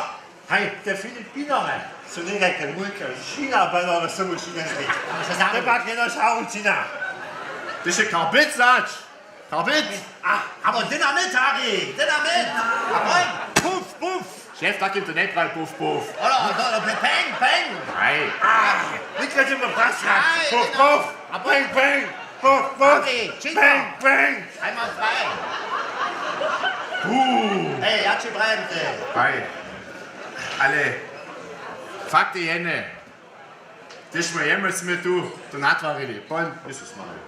Haj, te Filipinory su někajke wulke šina, banory sobu přinjesli. Ty pak jenož Arutina. Ty sće karbit zać! Karbit! A, abo dynamit, Harry! Dynamit! A pojń! Puf, puf! Šef, takim to njepraji puf, puf. Ola, to, to, peng, peng! Haj. A, wikle ćemo praskać! Haj, puf, puf! A peng, peng! Puf, puf! Harry, čisto! Peng, peng! Haj, mam fraj! Puf! Hej, ja ći prajem, ty! Haj. Ale fakt je jene. Tež my jemy smy tu to natwarili. Pón, Jezus Marja.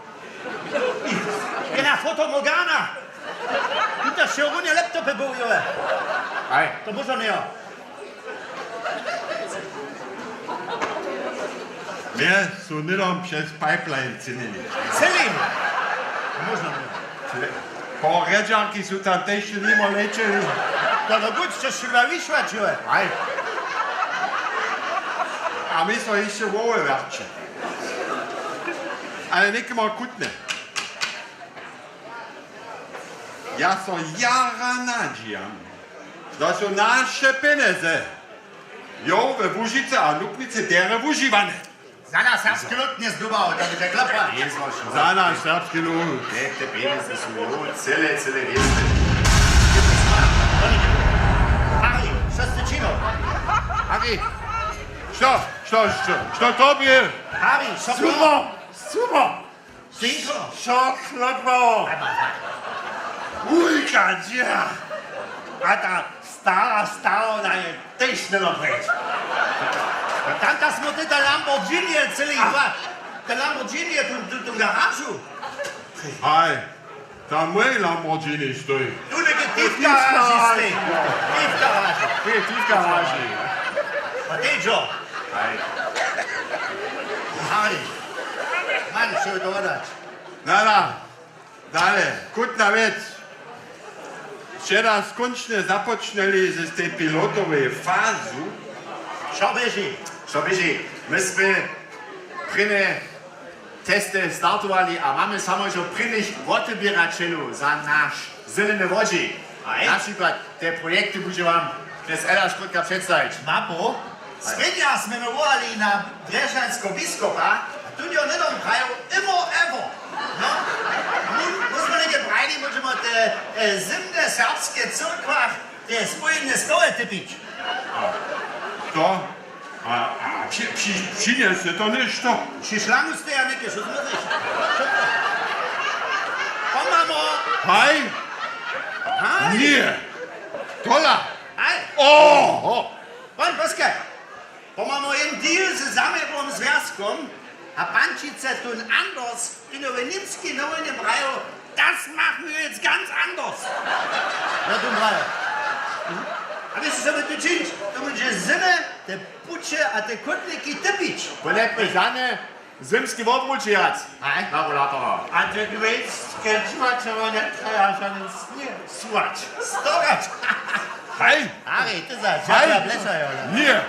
Jena fotomorgana! Tuta sće runje laptopy bohujele. Haj. To móžno njejo. Mje su hnydom přez pipeline třěnili. Třěnili? To móžno njejo. Po rjedźarki su tam tež nimo lećeli. To do gut, ćeš chyba wyšłaćiłe. Haj. A my so hišće wołe wjerće. Ale něke ma chutne. Ja so jara nadźijam, da su naše pjenjezy jo we Łužicy a Lubnicy derje wužiwane. Za naš serbski lud njezdubował, to by te klopła. Za naš serbski lud. Te, te pjenjezy su jo cyle, cyle wěsne. Harry, što sy činił? Harry, što, što, što, što to bě? Harry, što to? Sumo, sumo. Synko. Što klopło? Wulka dźěra. A ta stara starowna je tež hnydom preč. Tam, tam smo te, te Lamborghini, cyle dwa. Te Lamborghini, tu, tu, tu garažu. Haj, tam mój Lamborghini stoi. Tu něke w garaži stoi. W garaži. Hej, w garaži. A ty, Joe? Haj. Haj. Mam so dodać. Na, na. Dale, chutna wěc. Wčera skónčnje započnjeli z tej pilotowej fazu. Što běži? Što běži? My smy prěnje testy startowali a mamy samo hižo prěnich woteběraćelow za naš zeleny wodźi. Haj. Na přikład te projekty budźe wam knjez Ela Škódka předstajić. Mapo, sprěnja smy my wołali na drježdźanskego biskopa a tón jo hnydom prajił imo ewo. No, my, my smy něke prajili, móžemy te e, zymne w serbskich cyrkwach te spójne stoły typić. To? A, a při, při, přinjesy to něšto? Při šlangu steja něke, što zmysliš? Pomamo! Haj? Haj! Ně! Tola! Haj! O! Pón Poskaj! Pomamo jen deal z zaměłom zwjazkom a pančice tón Anders, tón jo w němskej nowinje prajił, das machen wir jetzt ganz anders. Ja, tón prajił. A wěš, co by tu čińć? To budźe zymy, te puće a te kótniki typić. Pó nětmy žane zymske wobruće jać. Haj. Na Rolapara. A te gwejske čuwaćeho njetraja žane sněh suwać. Storać. Haj! Harry, ty za Haj! Čapla Blešajola. Ně!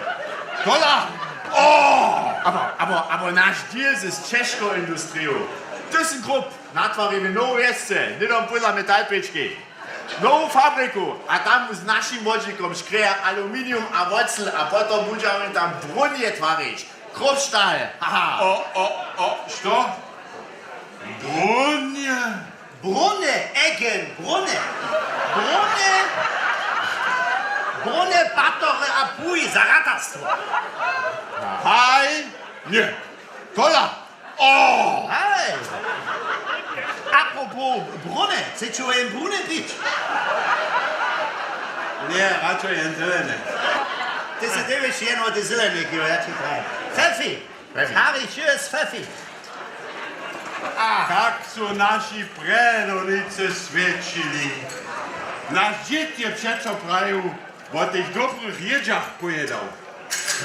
Tola! O! Abo, abo, abo naš deal z, z češkou industriju. ThyssenKrupp natwari w Nowej Wjesce, hnydom pódla metalpěčki. Nowu fabriku a tam z našim wodźikom škreja aluminium a wocel a potom budźemy tam brunje twarić. Kruppstahl, haha. O, o, o, što? Brunje? Brunje, Egen, brunje. Brunje, brunje, patory a puhi za ratarstwo. Haj, ně, tola. O! Haj! Apropos brunje, chceće jen brunje pić? Ně, radšo jen zelene. Ty sy tež jen wot tej zelenej, jo, ja ći prajim. Fefi! Fefi. Harry, čuj, Fefi. A. Tak su naši prjedownicy swjećili. Naš dźěd je přeco prajił, wo tych dobrych jědźach powědał.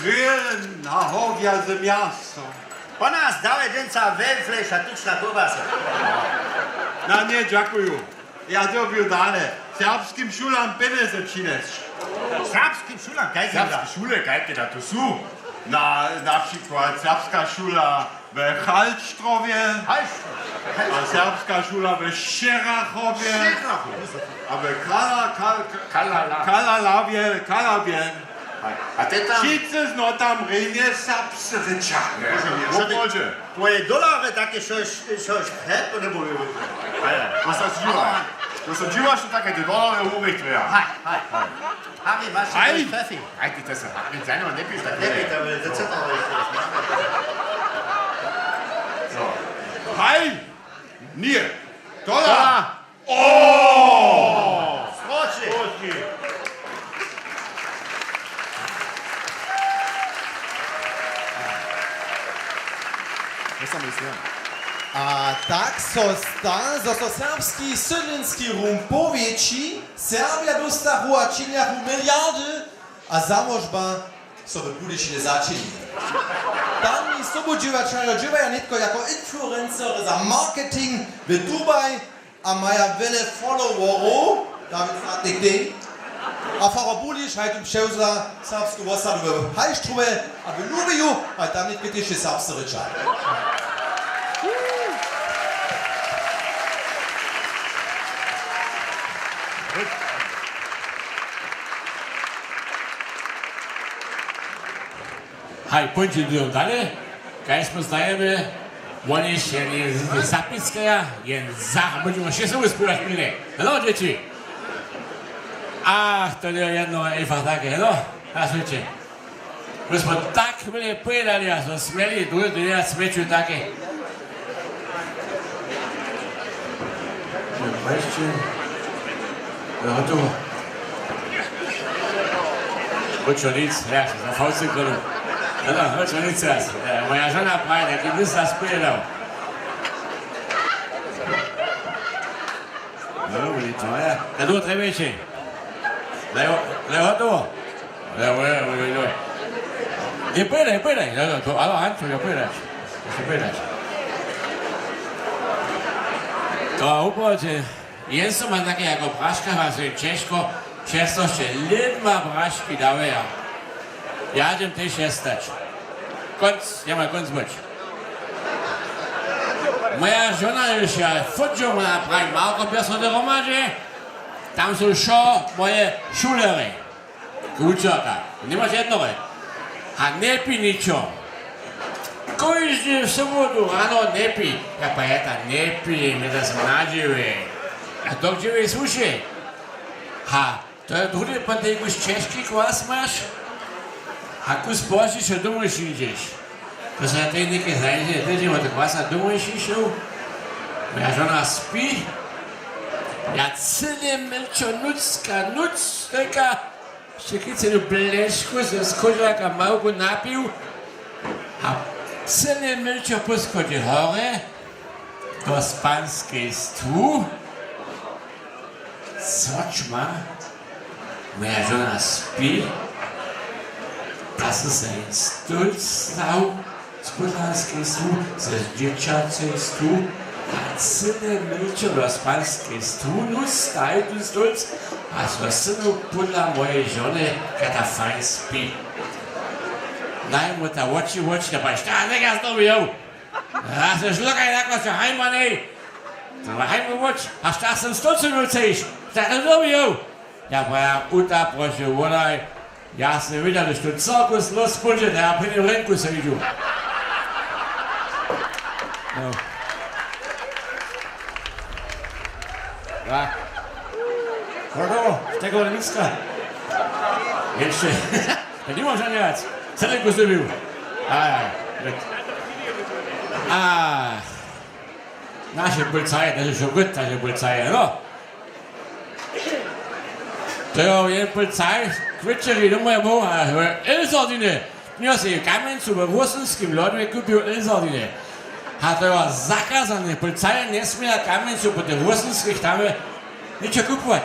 Grillena howja z mjasom. Pó nas dawaj dźensa Wellfleisch a tučna kołbasa. Na ně, dźakuju. Ja dyrbju dale serbskim šulam pjenjezy přinjesć. Serbskim šulam? Kajke da? Serbske šule, kajke da tu su? Na, na přikład serbska šula we Halštrowje. Halštrowje. A serbska šula we Šerachowje. Šerachowje. A we Kala-, Kal-, Kalala. Kalalawje, Kalabje. Haj. A te tam? Wšitcy znotami rjenje serbsce rěča. Ně. Woprawdźe. Twoje dolary take, šož, šož, he, to njebudu. Haj, to so dźiwaš. To so dźiwaš, to take te dolary wurěchtuje. Haj, haj, haj. Harry, maš Haj. Fefi? Haj, ty, to se Harry, zajímavé, nepiš tak. Nepiš tak, ale to co to je? No. Haj! Ně! Tola! Tola! O! Sroči! Sroči! A tak so sta, zo so serbski sydlinski rum powjetši, Serbja dóstachu a činjachu miliardy a załožba so w Budyšinje začini. Tamni sobudźěłaćerjo dźěłaja nětko jako influencery za marketing w Dubaj, a maja wjele followorow, Dawid Fratnik, dej. A farar Buliš haj tu přewza serbsku wosadu w Halštrowje a w Lubliju, haj tam nětke tež serbsce rěča. Haj, póńdźe dale. Kaž smy znajemy, woni je zapiskaja, jen za, budźemy wšě sobu spěwać, milé. Helo, dźěći. Ach, to je jedno, einfach tak, helo. A słyšcie. My smy tak milé pòjedali a smy směli, druhý den ja směću taky. Wreszcie. No, hotowo. Hoćo nic, ja, za fałsy konu. No, hoćo nic raz. E, moja žona praje, jaki bys nas pòjedał. No, dobrze, to ja. Ja, to trzeba jeszcze. No, no, hotowo. Ja, ja, ja, ja. Nie pòjedaj, nie pòjedaj. No, no, to, ale Hancu, nie pòjedaj. Nie pòjedaj. To, upowiedz. Jen so ma take jako braška, was je ćežko, přez to sće lědma braški dawaja. Ja hdźem tež šestać. Kónc, ja mam kónc być. Moja žona je wšo fudźo, ma praji, Marko, běr so do hromadźe, tam su wšo moje šulerje. Wučerka, němaš jednoho. A njepij ničo. Kóždu sobotu rano njepij. Ja pa jeta njepij, mje da so nadźěłuje. A to dźěłej słušej. Ha, to je druhdy pon tej kus ćežki kwas maš. A kus pozdźišo domoj přińdźeš. To so ja tej něke zańdźe, tež wot kwasa domoj přišoł. Moja žona spi. Ja cyle milčo nucka, nuc, teka. Sće kicenu blešku ze skóžaka małku napił a cyle milčo póschodźe hore do spanskeje stwu. Sročma, moja žona spi, ta so se stólc stał. Spódlanskej stwu, ze dźěćacej stwu a cyle milčo do spanskeje stwu, nuž staji tón stólc a so synu pódla mojej žony kata fajn spi. Najmu ta woči woči, da pač ta nega zdobił. Raz je žlokaj na koče, hajma nej. To ma hajmu woč, a šta sem stólcu nuceš? Šta to zdobił? Ja praja, Uta, prošu, wodaj. Ja sym wědźał, hdyž tu cirkus los póńdźe, da ja prěnje w rynku so widźu. No. Ja. Kogo? Tego niska. Jeszcze. To nie może nie dać. Co ty go zrobił? A, ja. A. Naše policaje, to je wšo gut, naše policaje, no. To je jeden policaj, k wječeri domoj był a hory, Elzardiny. Měł sej w Kamjencu we Włosynskim lodowje kupił Elzardiny. A to je zakazane, policaje njesměja w Kamjencu po tych Włosynskich tam ničo kupować.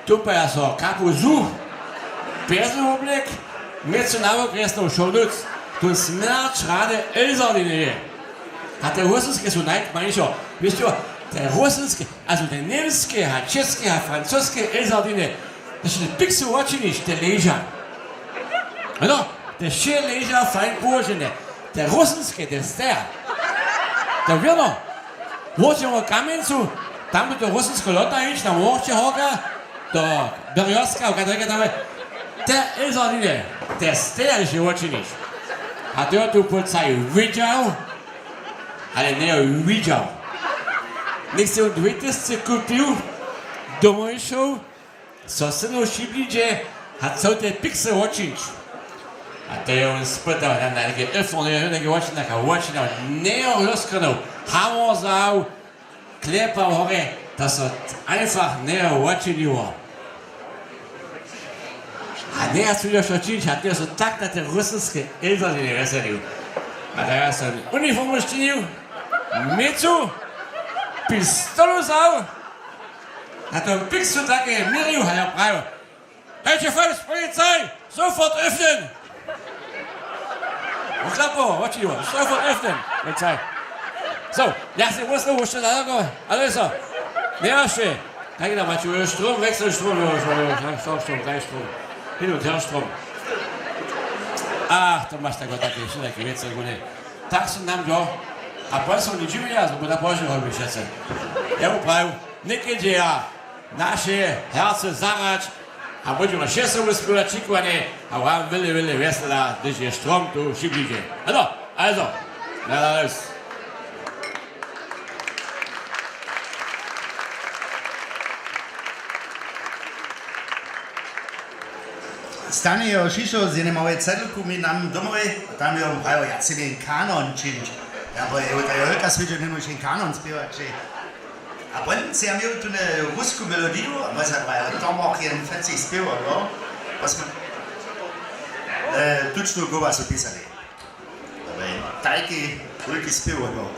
Tu pa ja so kapu zuch, bězny woblěk, měcu na wok rjesno wšo nuc, tu smjerć rady Elzardiny je. A te Włosynske su najmanje, wěsće, te Włosynske, a su te němske, a česke, a francoske Elzardiny, to su te piksy wočiniš, te leža. Ano, te wše leža fajn połožene. Te Włosynske, te steja. To wěrno. Wróćimo w Kamjencu, tam do Włosynske lota hić, tam wróće horka, do Berjoska, w Katrike tam, te Elzardiny, te steja hić wočiniš. A to je tu policaj widźał, ale njejo widźał. Něk sej wón dwě tysce kupił, domoj šoł, so synu přibliždźe, a chcył te piksy wočińć. A to je wón spytał, na, na neke iPhone, na neke wočinja, a wočinja, njejo rozkrynył, hamor wzał, klepał horje, to so einfach njejo wočiniło. A njejo su jo što čińć, a to je so tak na te rusinske Elzardiny wjeselił. A tak ja so uniformu sčinił, měcu, pistolu wzał, na tom piksu take měrił, a ja prajił: „Deutsche Volkspolizei, sofort öffnen!“ Wón klapował, wočiniło, „Sofort öffnen!“ Polizei. So, ja sej wosnowu hišće daleko, ale so, njewaše. Tak da maće strom, wechsel strom, jo, jo, jo, jo, strom, strom, daj strom. Hin und her strom. Ach, to maš tako, take, wšelake wěcy, gune. Tak su nam do, a pol su oni dźiwili, a su buda pozdźe robić přece. Ja mu prajił, někedźe ja naše herce zahrać, a budźemy wšě sobu spěwać, čikowanje, a wam wjele, wjele wjesela, hdyž je strom tu přibližen. Ano, also, na, na, na. Stanje jo přišoł z jednej małej cedlku mi nam domoj, a tam jo prajił, ja chcem jeden kanon čińć. Ja prajił, jo, ta jo, holka swědźo, njemóžeš jeden kanon spěwać, či? A pon sej ja měł tu rusku melodiju, a mój za prajił, to móhł jeden fecich spěwać, no? Pa smy, e, tučnu głowasu pisali. Tajki wulki spěw wot.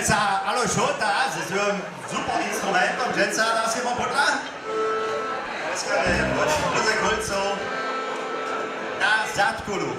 Za Aloš Hota ze swojim super instrumentom dźensa na swojim podla. Dźensa je wot Józefa Holcow na zadkolu.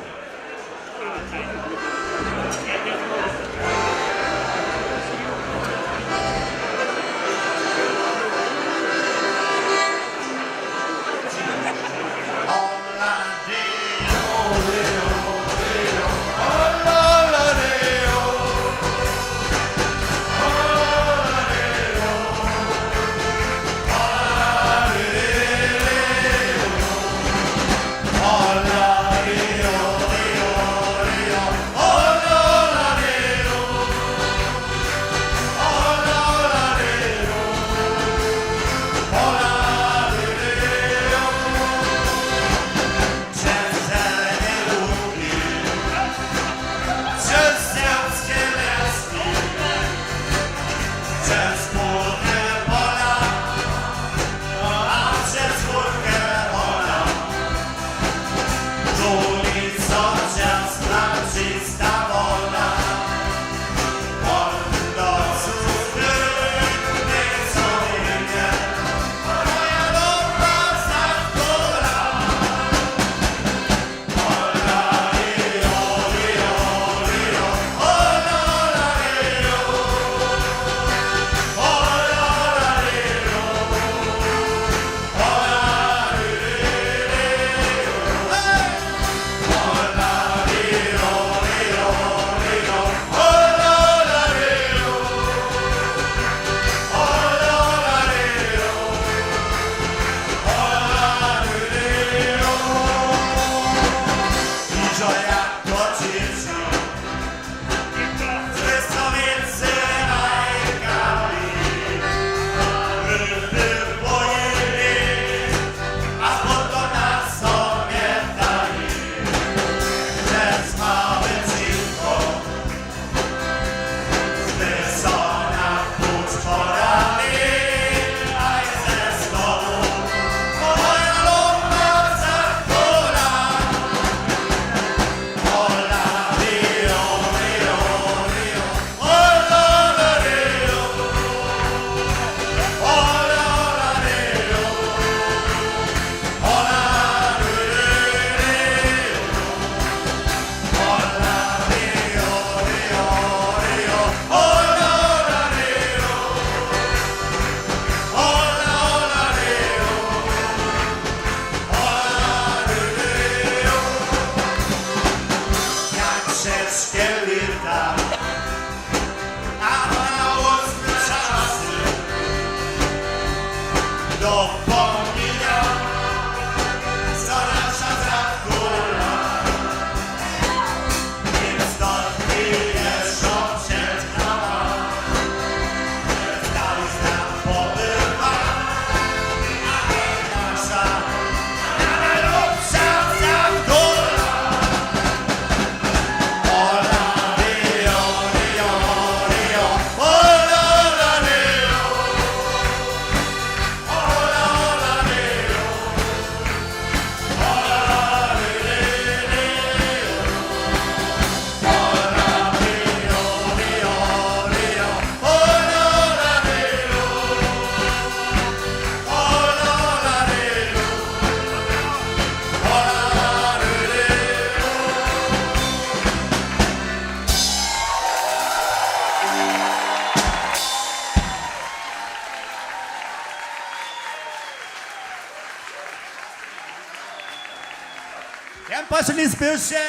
Jen posledni spěw sće.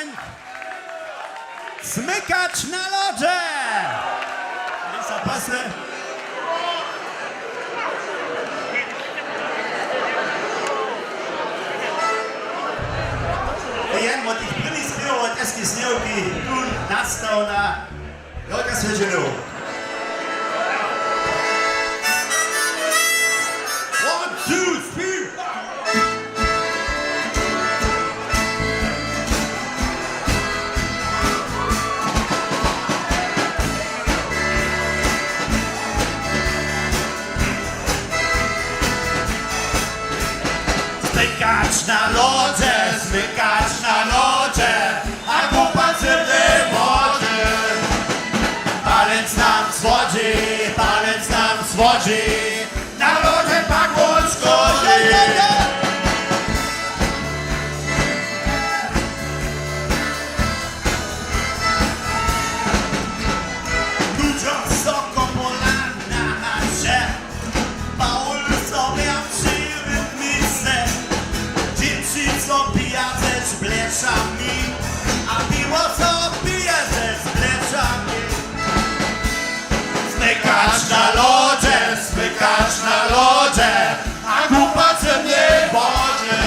Smykać na lodźe! Lisa, posle. Jen wot tych prěnich spěwow wot Eskej Sněhowki tu nastał na Jorka Swjedźelow. One, two, three. Smykać na lodźe, smykać na lodźe, a kupac w tej wodźe. Palec na Sami, a piwo so pije ze zblečami. Smykać na lodźe, smykać na lodźe, a kupac w zymnej wodźe.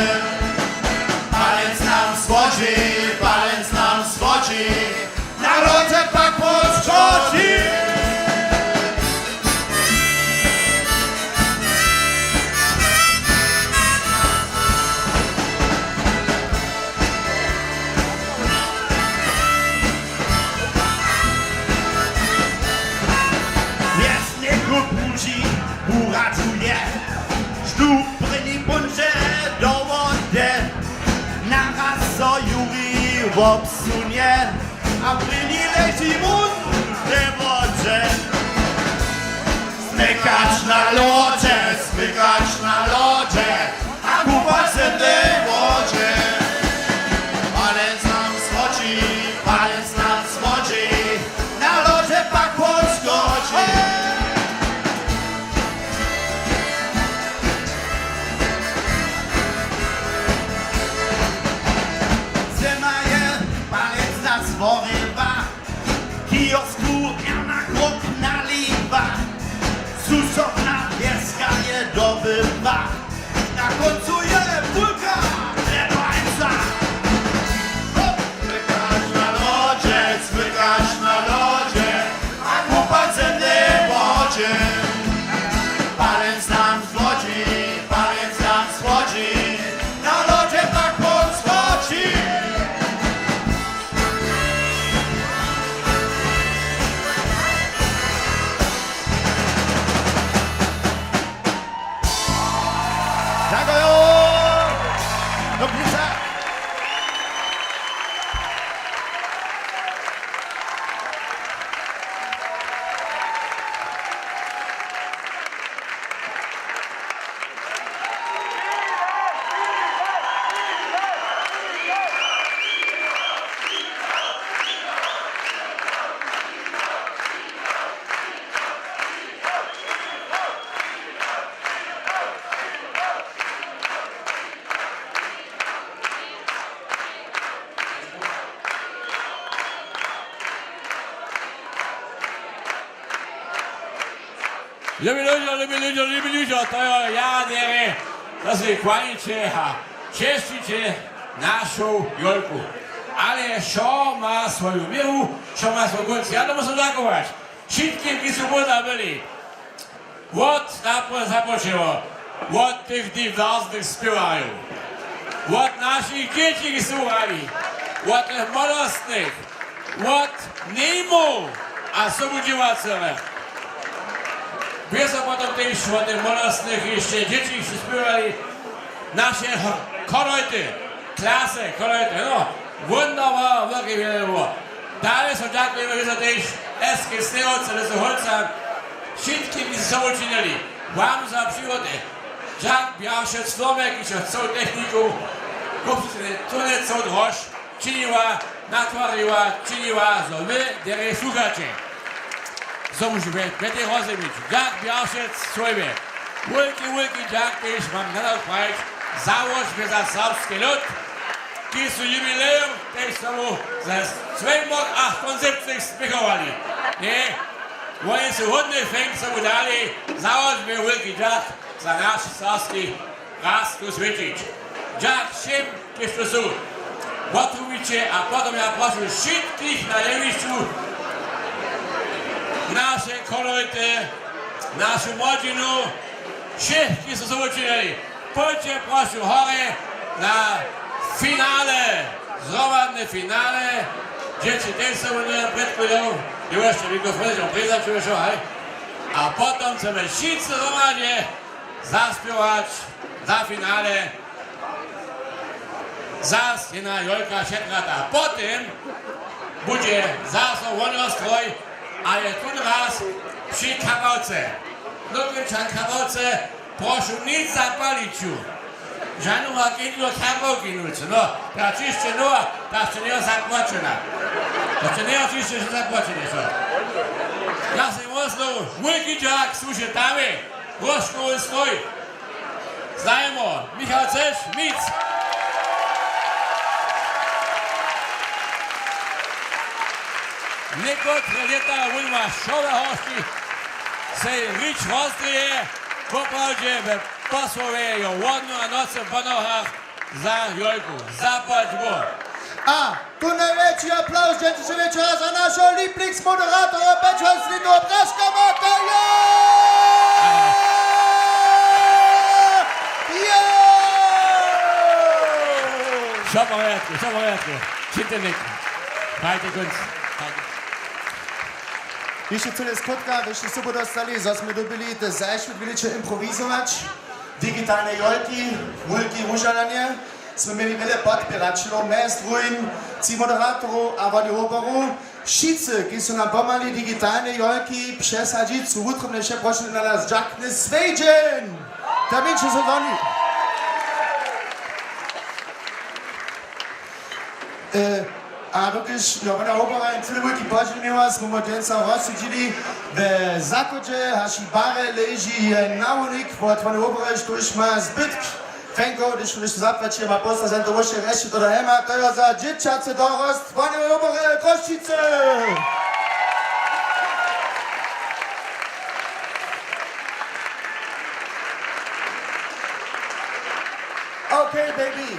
Palenc nam słodźi, palenc nam słodźi, na lodźe pak podskoči. Wjesnje kótłuži wuradźuje, štó prěni póńdźe do wody. Naraz so Juri wobsunje a prěni leži wón we wodźe. Smykać na lodźe, smykać na lodźe, a kupac w zymnej wodźe. Palenc nam słodźi, palenc nam słodźi, na lodźe pak podskoči. Zyma je, palenc nas worywa, w kiosku Erna Kruk naliwa, susodna wjeska je dobyła. Na kóncu je wulka rebańca. Hop! Smykać na lodźe, smykać na lodźe, a kupac w zymnej wodźe. Palenc nam słodźi, palenc nam słodźi, na lodźe pak podskoči. Dźakuju! Do płuca! Lubi ludźo, lubi ludźo, lubi ludźo, to jo, ja derje, to sej kłaniće a česćiće našu Jolku. Ale wšo ma swoju měru, wšo ma swój kónc. Ja to musym dźakować wšitkim, kiž su móžno byli. Wot, zapo-, započeło wot tych diversnych spěwarjow, wot našich dźěći, kiž su hrali, wot tych młodostnych, wot nejmow a sobudźěłacełe. Bě so potom tež wot tych młodostnych hišće dźěći, kiž su spěwali naše h-, chorhojty, klasy, chorhojty, no, wunderbar, wulke wjele było. Dale so dźakujemy wězo tež S K Sněhowce, Lysy Holca, wšitkim, kiž su so wučinili. Wam za přichody. Dźak Bjašec Flomek, kiž je chcał techniku, kupcy tune chcał drož, činiła, natwariła, činiła, zo wy derje słuchaće. Zo móžu we-, we tej rozjemić. Dźak Bjašec, swójbje. Wulki, wulki dźak tež mam nadal prajić załožbje za serbski lud, kiž su jubilejom tež sobu ze swójboch achtosebceńch spěchowali. Ně? Woni su hódny fenk sobu dali, załožbje wulki dźak za naš serbski raz tu swědčić. Dźak wšěm, kiž tu su. Wotrubiće a potom ja prošu wšitkich na jewišću, naše chorhojty, našu młodźinu, wšěch, kiž su so wučinili. Pójće prošu horje na finale, zhromadne finale. Dźěći tež so wone předkładają, je wěsće mikrofon, je wšo, haj. A potom chcemy wšitcy zhromadnje zaspěwać za finale. Zas jedna Jolka Šetrata. Potom budźe zaso wohnjostroj, ale tón raz při Chapałce. Dotym čan Chapałce, prošu, nic zapalić ju. Žanu agendu do Chapałki nuć. No, ta ćišće nowa, ta sće njeje zapłaćena. Ta sće njeje ćišće zapłaćena, co? Ja sej wosnow, wulki dźak, słušaj, damy. Róžkowy stroj. Znajemo, Michał Ceš, Mic. Někotre lěta wón ma wšoda horši, sej rič rozdrěje, woprawdźe we posłowje jo wodnu a nocy po nohach za Jojku. Zapłać Bóh. A tu najwjetši aplauz dźensnišeho wječora za našeho Lieblingsmoderatora pjećaceteho lětowa Braška Marka. Jo! Jo! Šopowjetke, šopowjetke. Čintenik. Majte kónc. Hišće cyle skrótka, byšće sobu dostali, zo smy dyrbili te zašły dwě lěće improwizować. Digitalne jolki, wulki wužadanje. Smy měli wjele podpěraćelow, mjez druhim tři moderatorow a woni woborow. Wšitcy, kiž su nam pomhali digitalne jolki přesadźić, su wutrobnje přeprošeni na nas dźakny swjedźeń. Terminće su doni. E, a dokelž jo wona wobora jen cyle wulki podźěl měła, smy mu dźensa rozsudźili, we zachodźe haši barje leži jen nawolnik wot wone wobory, štóž ma zbytk. Fenko, hdyž su něšto zapłaćili, ma posta zem to wóšće rješće to do hema, to jo za dźěćacy dorost wone wobory Chrósćicy. Okej, baby.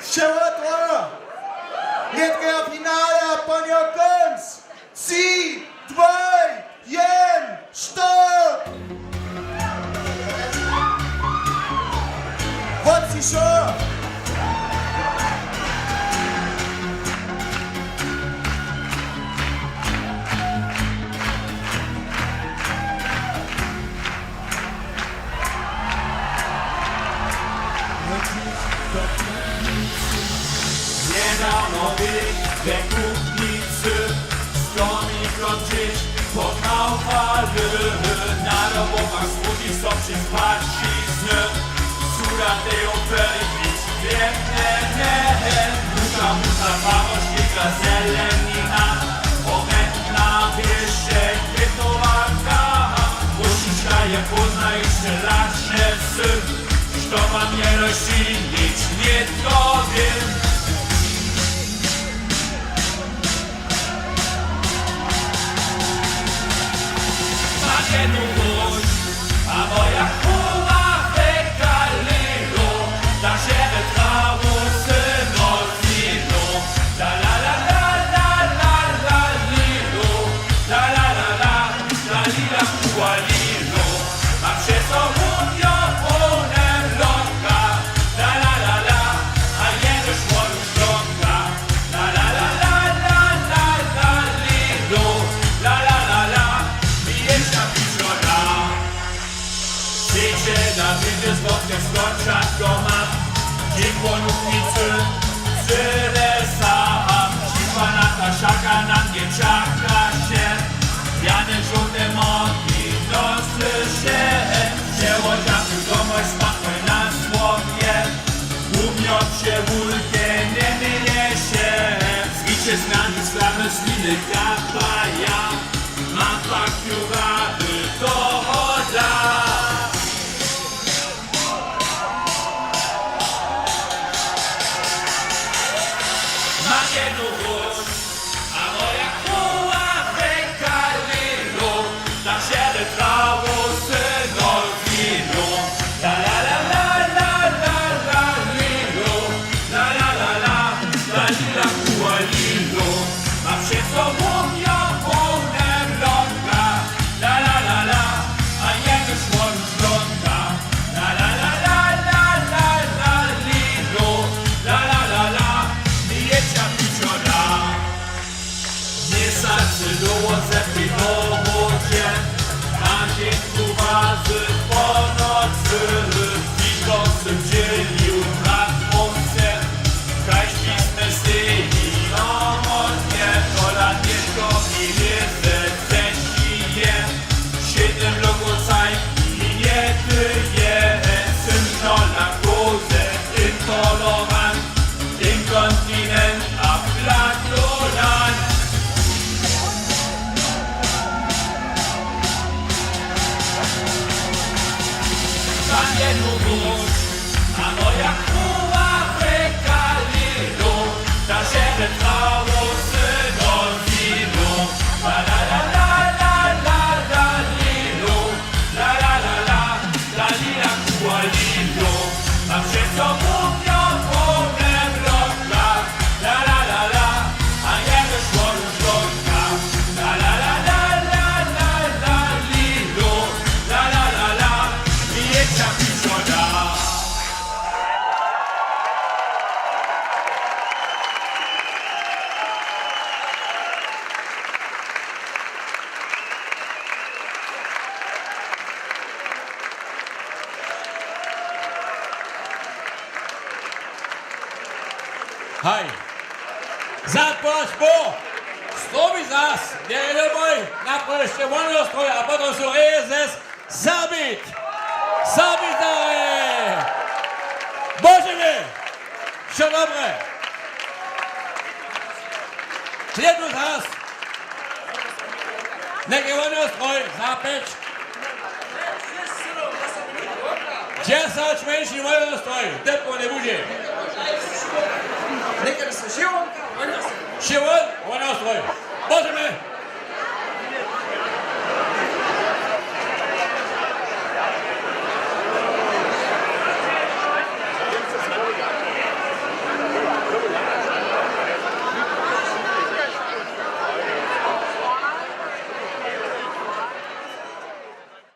Wšewo twoje. Nětko je finale a po njeho kónc. Tři, dwaj, jen, stop! Wotřišo! Njedawno bě we kupnicy z komikom dźěć po Kaufale, na dobowach słodźi so přez paćizny, suda tejo prjewit wětnene, mucha, mucha, fawošćika, zelenina, orentna, wěše, kwětowarka, Róžička je pózna hišće lačne sy. Što mam jenož činić, nětko wěm. Mam jednu róž, a moja chóra rěka lilo, ta žere trawu sy nozilo. La, la, la, lilo, la, la, la, la, la, lila, chóra lilo. Mam přeco runjo połne loka, la, la, la, la, a jenož wonu šloka, la, la, la, lilo, la, la, la, la, mi jěša přišoda. Přeće na wědźe złotke skoča doma, dźeń po nutnicy, cyle saham, připanata šaka na mnje čakaše, jane žołte morki nosyše, přełožamy domoj, spakoj na słowje, wumjo přewulke njeměješe, zwiće z nami slamy sliny kapaja, mam pak ju rady dohoda. Mam jednu róž, a moja chóra rěka lilo, ta žere trawu sy nozilo. La, la, la, lilo, la, la, la, la, la, lila, chóra lilo. Mam přeco runjo połne loka, la, la, la, la, a jenož wonu šloka. La, la, la, la, lilo, la, la, la, la, mi jěša přišoda. Haj. Zapłać mu! Stromi zas! Njejedoboj! Naprawdźe wonjo stroj a potom su reje zes Serbit! Serbit dale! Božene! Wšo dobre! Slědu zas! Něke wonjo stroj, zapyć! Dźesać mjeńši wonjo stroj, depko njebudźe! Něke